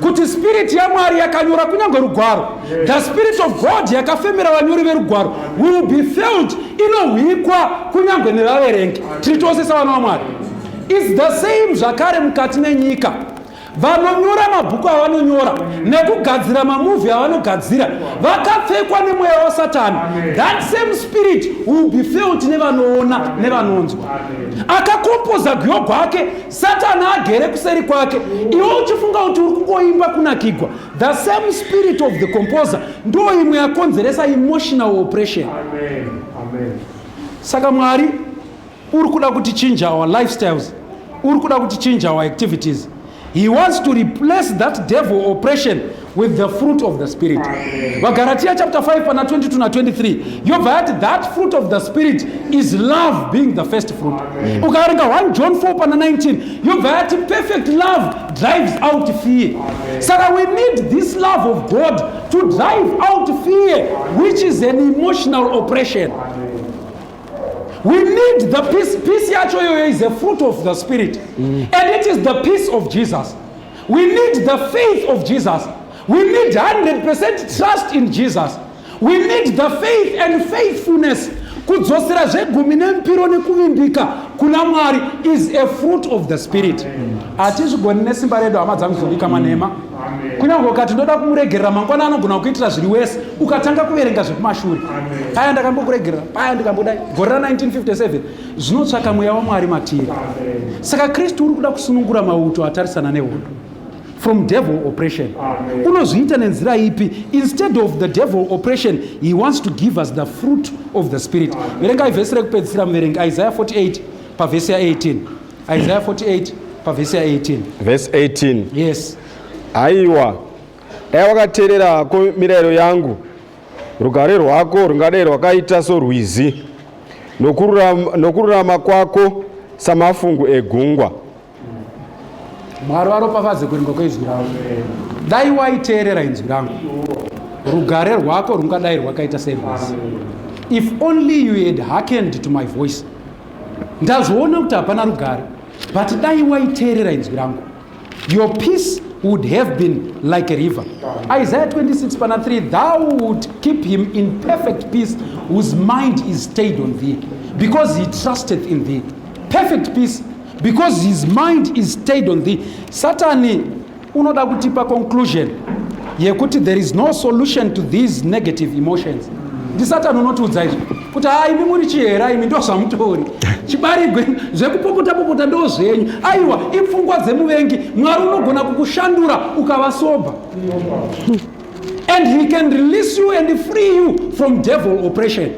kuti spirit yaMwari yakanyora kunyange rugwaro, the Spirit of God yakafemera vanyori verugwaro, will be felt, inohwikwa kunyange nevaverengi. Tiri tose savana vaMwari. Is the same zvakare mukati menyika. Vanonyora mabhuku avanonyora nekugadzira mamovie avanogadzira vakapfekwa nemweya waSatani, that same spirit will be felt nevanoona nevanonzwa. Akakompoza gwiyo gwake, Satani agere kuseri kwake, iwe uchifunga kuti uri kungoimba kunakigwa. The same spirit of the composer ndo imwe yakonzeresa emotional oppression. Saka Mwari uri kuda kutichinja our lifestyles, uri kuda kutichinja our activities. He wants to replace that devil oppression with the fruit of the Spirit. VaGaratia chapter 5 pana 22 na23 yobva yati that fruit of the Spirit is love, being the first fruit. Ukaverenga 1 John 4 pana 19, yobva yati perfect love drives out fear. Saka we need this love of God to drive out fear, which is an emotional oppression. We need the peace. Peace yacho iyoyo is a fruit of the Spirit, and it is the peace of Jesus. We need the faith of Jesus. We need 100% trust in Jesus. We need the faith and faithfulness. Kudzosera zvegumi nemupiro nekuvimbika kuna Mwari is a fruit of the Spirit. Hatizvigoni nesimba redu, hama dzangu zodikama nema. Kunyange ukati ndoda kumuregerera mangwana, anogona kuitira zviri wese. Ukatanga kuverenga zvekumashure, paya ndakambokuregerera, paya ndikambodai, gore ra1957, zvinotsvaka Mweya waMwari matiri. Saka Kristu uri kuda kusunungura mauto atarisana nehondo from devil oppression. Unozviita nenzira ipi? Instead of the devil oppression, he wants to give us the fruit of the Spirit. Verengai vhesi rekupedzisira, muverengi, Isaiah 48 pavhesi ya18. Isaiah 48 pavhesi ya18. Verse 18. Yes. Haiwa, dai wakateerera hako mirayiro yangu, rugare rwako rungadai rwakaita sorwizi, nokururama kwako samafungu egungwa. Mwari varopafadze kuverenga kweizwi ravo. Dai waiteerera inzwi rangu, rugare rwako rungadai rwakaita serwizi. If only you had hearkened to my voice. Ndazviona kuti hapana rugare, but dai waiteerera inzwi rangu, your peace would have been like a river. Isaiah 26 pana 3, "Thou would keep him in perfect peace whose mind is stayed on thee, because he trusteth in thee." Perfect peace because his mind is stayed on thee. Satani unoda kutipa conclusion yekuti there is no solution to these negative emotions. Ndisatani unotiudza izvi kuti, "Ha, imi muri chihera, imi ndo zvamutori chibarigwe, zvekupopota popota ndo zvenyu." Aiwa, ipfungwa dzemuvengi. Mwari unogona kukushandura ukava sober, and he can release you and free you from devil oppression.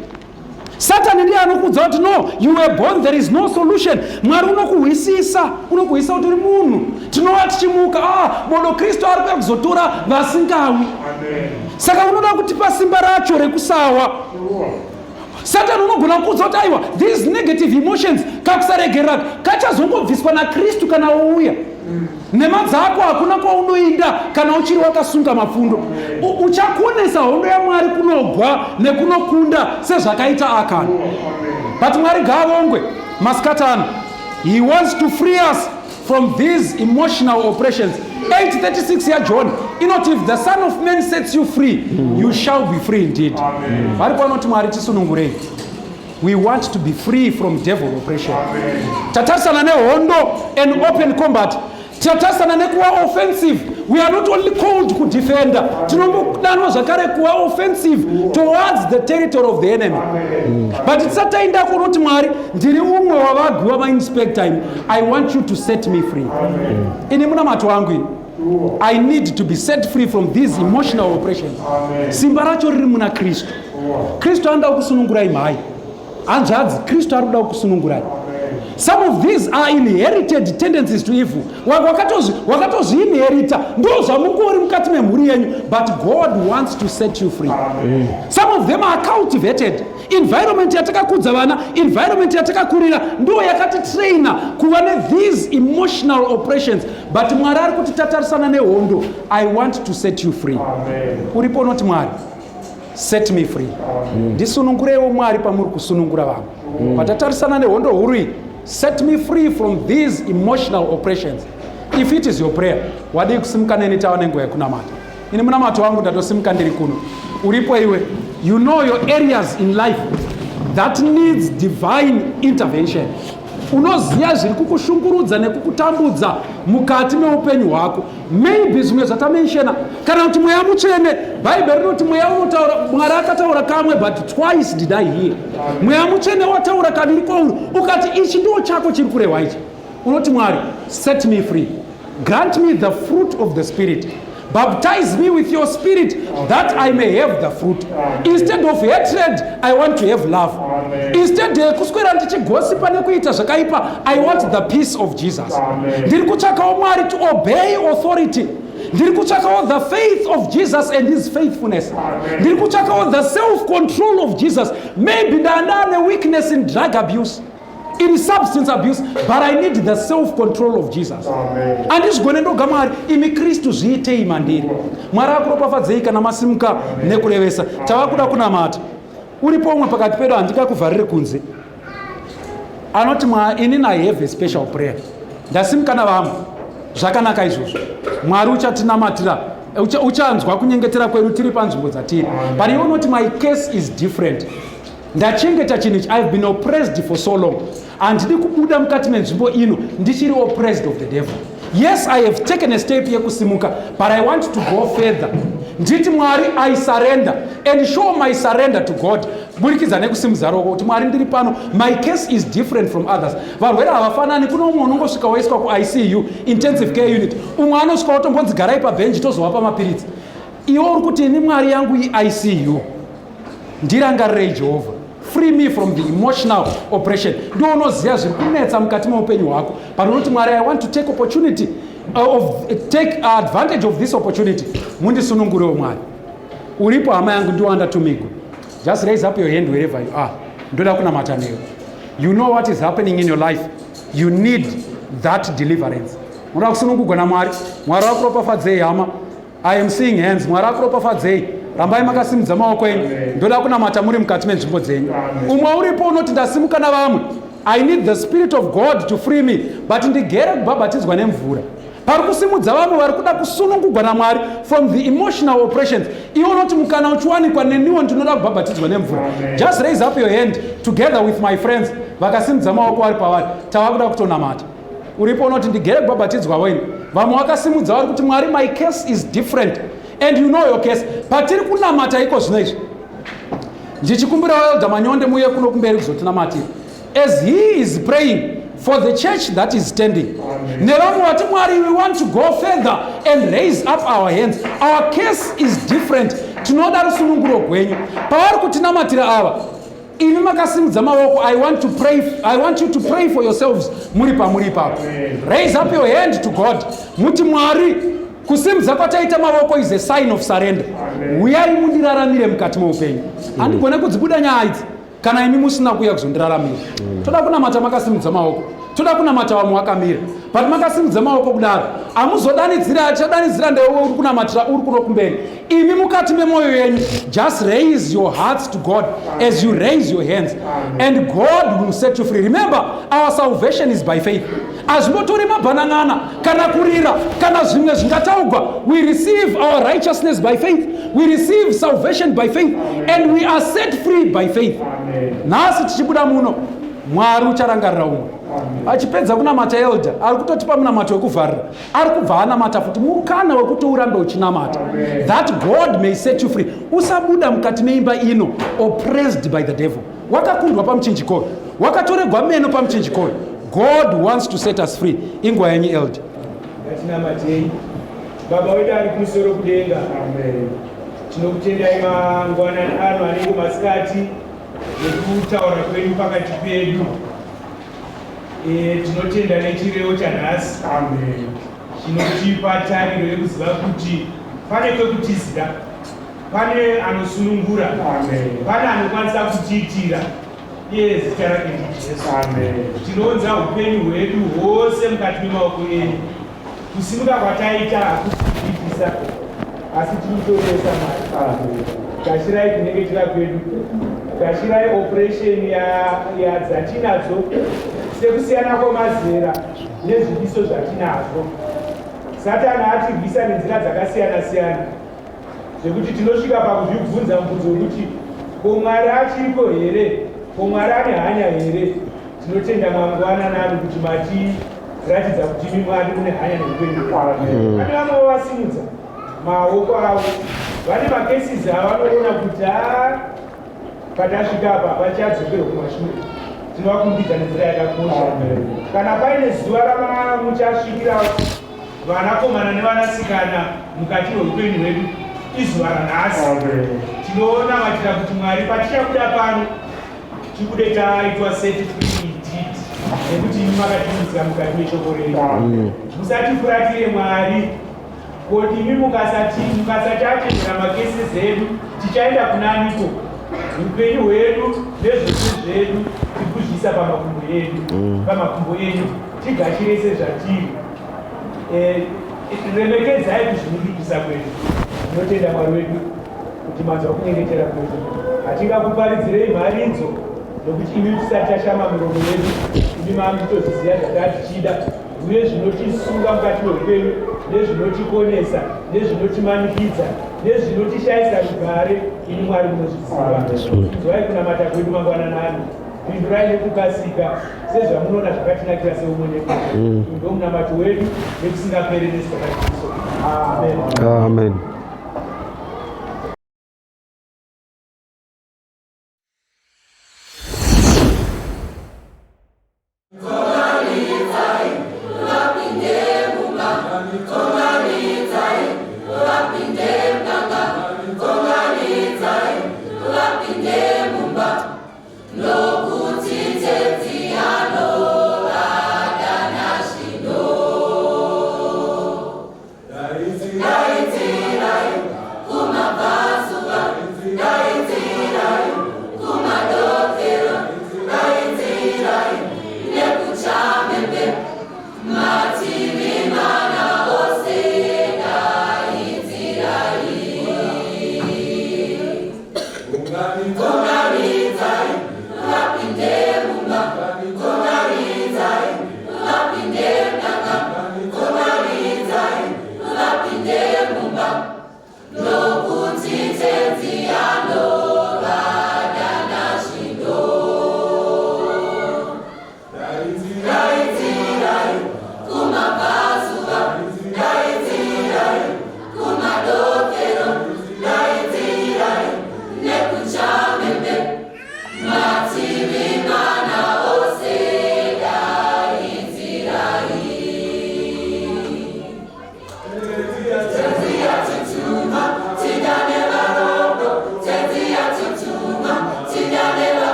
Satani ndiye anokuudza kuti, "No, you were born, there is no solution." Mwari unokuhwisisa, unokuhwisisa kuti uri munhu. Tinova tichimuka, ah, bodo, Kristu ari kuya kuzotora vasingawi. Saka unoda kutipa simba racho rekusawa. Satani unogona kuudza kuti, "Aiwa, these negative emotions, kakusaregerera kachazongobviswa naKristu kana ouya." Nhema dzako. Hakuna kwaunoinda kana uchiri wakasunga mapfundo. Uchakonesa hondo yaMwari kunogwa nekunokunda sezvakaita Akani. But Mwari ngaavongwe masikati ano. He wants to free us from these emotional oppressions. 836 yaJohn inoti, "If the Son of Man sets you free, you shall be free indeed." Vari panoti, "Mwari, tisunungurei. We want to be free from devil oppression." Tatarisana nehondo and open combat. Tatarisana nekuva offensive. We are not only called kudefenda, tinombodanwa zvakare kuva offensive towards the territory of the enemy. But tisati taenda kunoti, "Mwari, ndiri umwe wavagwi wamainspector imi. I want you to set me free." Ini munamato wangu ini, I need to be set free from these emotional oppressions. Simba racho riri muna Kristu. Kristu anoda kusunungurai mhai, hanzvadzi. Kristu ari kuda kukusunungurai. Some of these are inherited tendencies to evil. Wakatozviinherita, ndo zvamungori mukati memhuri yenyu, but God wants to set you free. Some of them are cultivated. Environment yatakakudza vana, environment yatakakurira, ndo yakatitraina kuva nethese emotional oppressions. But Mwari ari kuti, "Tatarisana nehondo. I want to set you free." Uripo unoti, "Mwari, set me free. Ndisunungureiwo Mwari pamuri kusunungura vamwe. Patatarisana nehondo huru iyi, set me free from these emotional oppressions." If it is your prayer, wadii kusimuka neni tava nenguva yekunamata? Ini munamato wangu, ndatosimuka ndiri kuno. Uripo iwe, you know your areas in life that needs divine intervention. Unoziva zviri kukushungurudza nekukutambudza mukati meupenyu hwako. Maybe zvimwe zvatamentiona, kana kuti Mweya Mutsvene. Bhaibheri rinoti Mweya unotaura. Mwari akataura kamwe, but twice did I hear. Mweya Mutsvene wataura kaviri kwauri, ukati ichi ndo chako chiri kurehwa ichi. Unoti, "Mwari, set me free. Grant me the fruit of the Spirit." Baptize me with your spirit that I may have the fruit. Instead of hatred, I want to have love. Instead yekuswera ndichigosipa nekuita zvakaipa, I want the peace of Jesus. Ndiri kutsvakawo Mwari to obey authority. Ndiri kutsvakawo the faith of Jesus and his faithfulness. Ndiri kutsvakawo the self control of Jesus. Maybe ndandane weakness in drug abuse, in substance abuse, but I need the self control of Jesus. Handizvigone ndoga Mwari, imi Kristu zviitei mandiri. Mwari akuropafadzei kana masimuka nekurevesa. Tava kuda kunamata. Uripo umwe pakati pedu, handingakuvhariri kunze, anoti, "Inini I have a special prayer. Ndasimuka navamwe." Zvakanaka izvozvo. Mwari uchatinamatira, uchanzwa kunyengetera kwedu tiri panzvimbo dzatiri. But iwe unoti, "My case is different. Ndachengeta chinhu ichi. I've been oppressed for so long. Handidi kubuda mukati menzvimbo ino ndichiri oppressed of the devil. Yes, I have taken a step yekusimuka, but I want to go further. Nditi Mwari, I surrender and show my surrender to God burikidza nekusimudza ruoko kuti, 'Mwari, ndiri pano. My case is different from others.' Varwere havafanani. Kuno umwe unongosvika waiswa kuICU, intensive care unit. Umwe anosvika wotombonzi, 'Garai pabhenji, tozovapa mapiritsi.' Iwe uri kuti, 'Ini Mwari, yangu iICU. Ndirangarirei Jehovha. Free me from the emotional oppression.' Ndiwo unoziva zviri kunetsa mukati meupenyu hwako. Panonoti, 'Mwari, I want to take opportunity of take advantage of this opportunity. Mundisunungurewo Mwari.' Uripo, hama yangu, ndiwanda tumigo. Just raise up your hand wherever you are. Ndoda kunamata newe. You know what is happening in your life. You need that deliverance. Unoda kusunungurwa naMwari. Mwari vakuropafadzei, hama. I am seeing hands. Mwari akuropafadzei. Rambai makasimudza maoko enyu. Ndoda kunamata muri mukati menzvimbo dzenyu. Umwe uripo unoti, "Ndasimuka navamwe. I need the spirit of God to free me, but ndigere kubhabhatidzwa nemvura." Pari kusimudza vamwe vari kuda kusunungurwa naMwari from the emotional oppressions. Iwe unoti, "Mukana uchiwanikwa, neniwo ndinoda kubhabhatidzwa nemvura." Just raise up your hand together with my friends vakasimudza maoko vari pavari. Tava kuda kutonamata. Uripo unoti, "Ndigere kubhabhatidzwa wenu." Vamwe vakasimudza vari kuti, "Mwari, my case is different," and you know your case. Patiri kunamata iko zvino izvi, ndichikumbira Elder Manyonde muye kuno kumberi kuzotinamatira as he is praying for the church that is standing nevamwe vati, "Mwari, we want to go further and raise up our hands. Our case is different. Tinoda rusununguro gwenyu." Pavari kutinamatira ava, imi makasimudza maoko, I want you to pray for yourselves muri pamuri ipapo. Raise up your hand to God, muti, "Mwari, kusimudza kwataita mavoko is a sign of surrender. Uyai mundiraramire mukati meupenyu. Handigone kudzibuda nyaya idzi kana imi musina kuuya kuzondiraramira." Toda kunamata makasimudza maoko. Toda kunamata vamwe vakamira, but makasimudza maoko kudaro, hamuzodanidzira. Achadanidzira ndewe uri kunamatira uri kuno kumberi. Imi mukati memwoyo yenyu, just raise your hearts to God as you raise your hands, and God will set you free. Remember, our salvation is by faith. Hazvimbotori mabhanan'ana kana kurira kana zvimwe zvingataugwa. We receive our righteousness by faith. We receive salvation by faith, and we are set free by faith. Nhasi tichibuda muno, Mwari ucharangarira umwe. Achipedza kunamata elder ari kutotipa munamato wekuvharira, ari kubva anamata futi. Mukana wekuti urambe uchinamata that God may set you free. Usabuda mukati meimba ino oppressed by the devil. Wakakundwa pamuchinjikoyo, wakatoregwa meno pamuchinjikoyo. God wants to set us free. Inguva yenyu, elder. Ngatinamatei. Baba wedu ari kumusoro kudenga, tinokutendai mangwanani ano anenge masikati nekutaura kwenyu pakati pedu. Tinotenda nechirevo chanhasi chinotipa tariro yekuziva kuti pane kwekutizira, pane anosunungura, pane anokwanisa kutiitira. Iye zita rake ndiJesu. Tinounza upenyu hwedu hwose mukati memaoko enyu. Kusimuka kwataita hakusi kuitisa, asi tinotoresa. Mwari, gashirai kunyengetera kwedu. Gashirai oppression dzatinadzo sekusiyana kwemazera nezvidiso zvatinazvo. Satani atirwisa nenzira dzakasiyana siyana zvekuti tinosvika pakuzvibvunza mubvunzo wekuti, "Ko Mwari achiriko here? Ko Mwari ane hanya here?" Tinotenda mangwanani ano kuti matiratidza kuti imi Mwari mune hanya neupenyu. Pane vamwe vasimudza maoko avo vane macases avanoona kuti a patasvika apa hapachadzokerwa kumashure. Tinovakumbidza nenzira yakakosha. Kana paine zuva ramamuchasvikira vanakomana nevanasikana mukati meupenyu hwedu izuva ranhasi. Tinonamatira kuti Mwari, patichabuda pano, tibude taitwa set free indeed, nekuti imi makatiunzira mukati meshoko renyu. Musatifuratire, Mwari. Koti imi mukasatiatendera macases edu, tichaenda kunaniko? Upenyu hwedu nezvose zvedu tikuzviisa pamakumbo edu, pamakumbo enyu. Tigashire sezvatiri. Remekedzai kuzvinudukisa kwedu. Tinotenda, Mwari wedu, kuti manzwa kunyengetera kwedu. Hatingakuparidzirei mharidzo, nokuti imi tisati tashama miromo yedu, imi mamutoziziva zvataa tichida, uye zvinotisunga mukati meupenyu, nezvinotikonesa, nezvinotimanikidza, nezvinotishayisa rugare. Imi Mwari munozviziva. Inzwai kunamata kwedu mangwananani. Pindurai nekukasika sezvamunoona zvakatinakira seumwe nemumwe. Ndo munamato wedu nekusingaperi nezita raJesu, amen. Amen.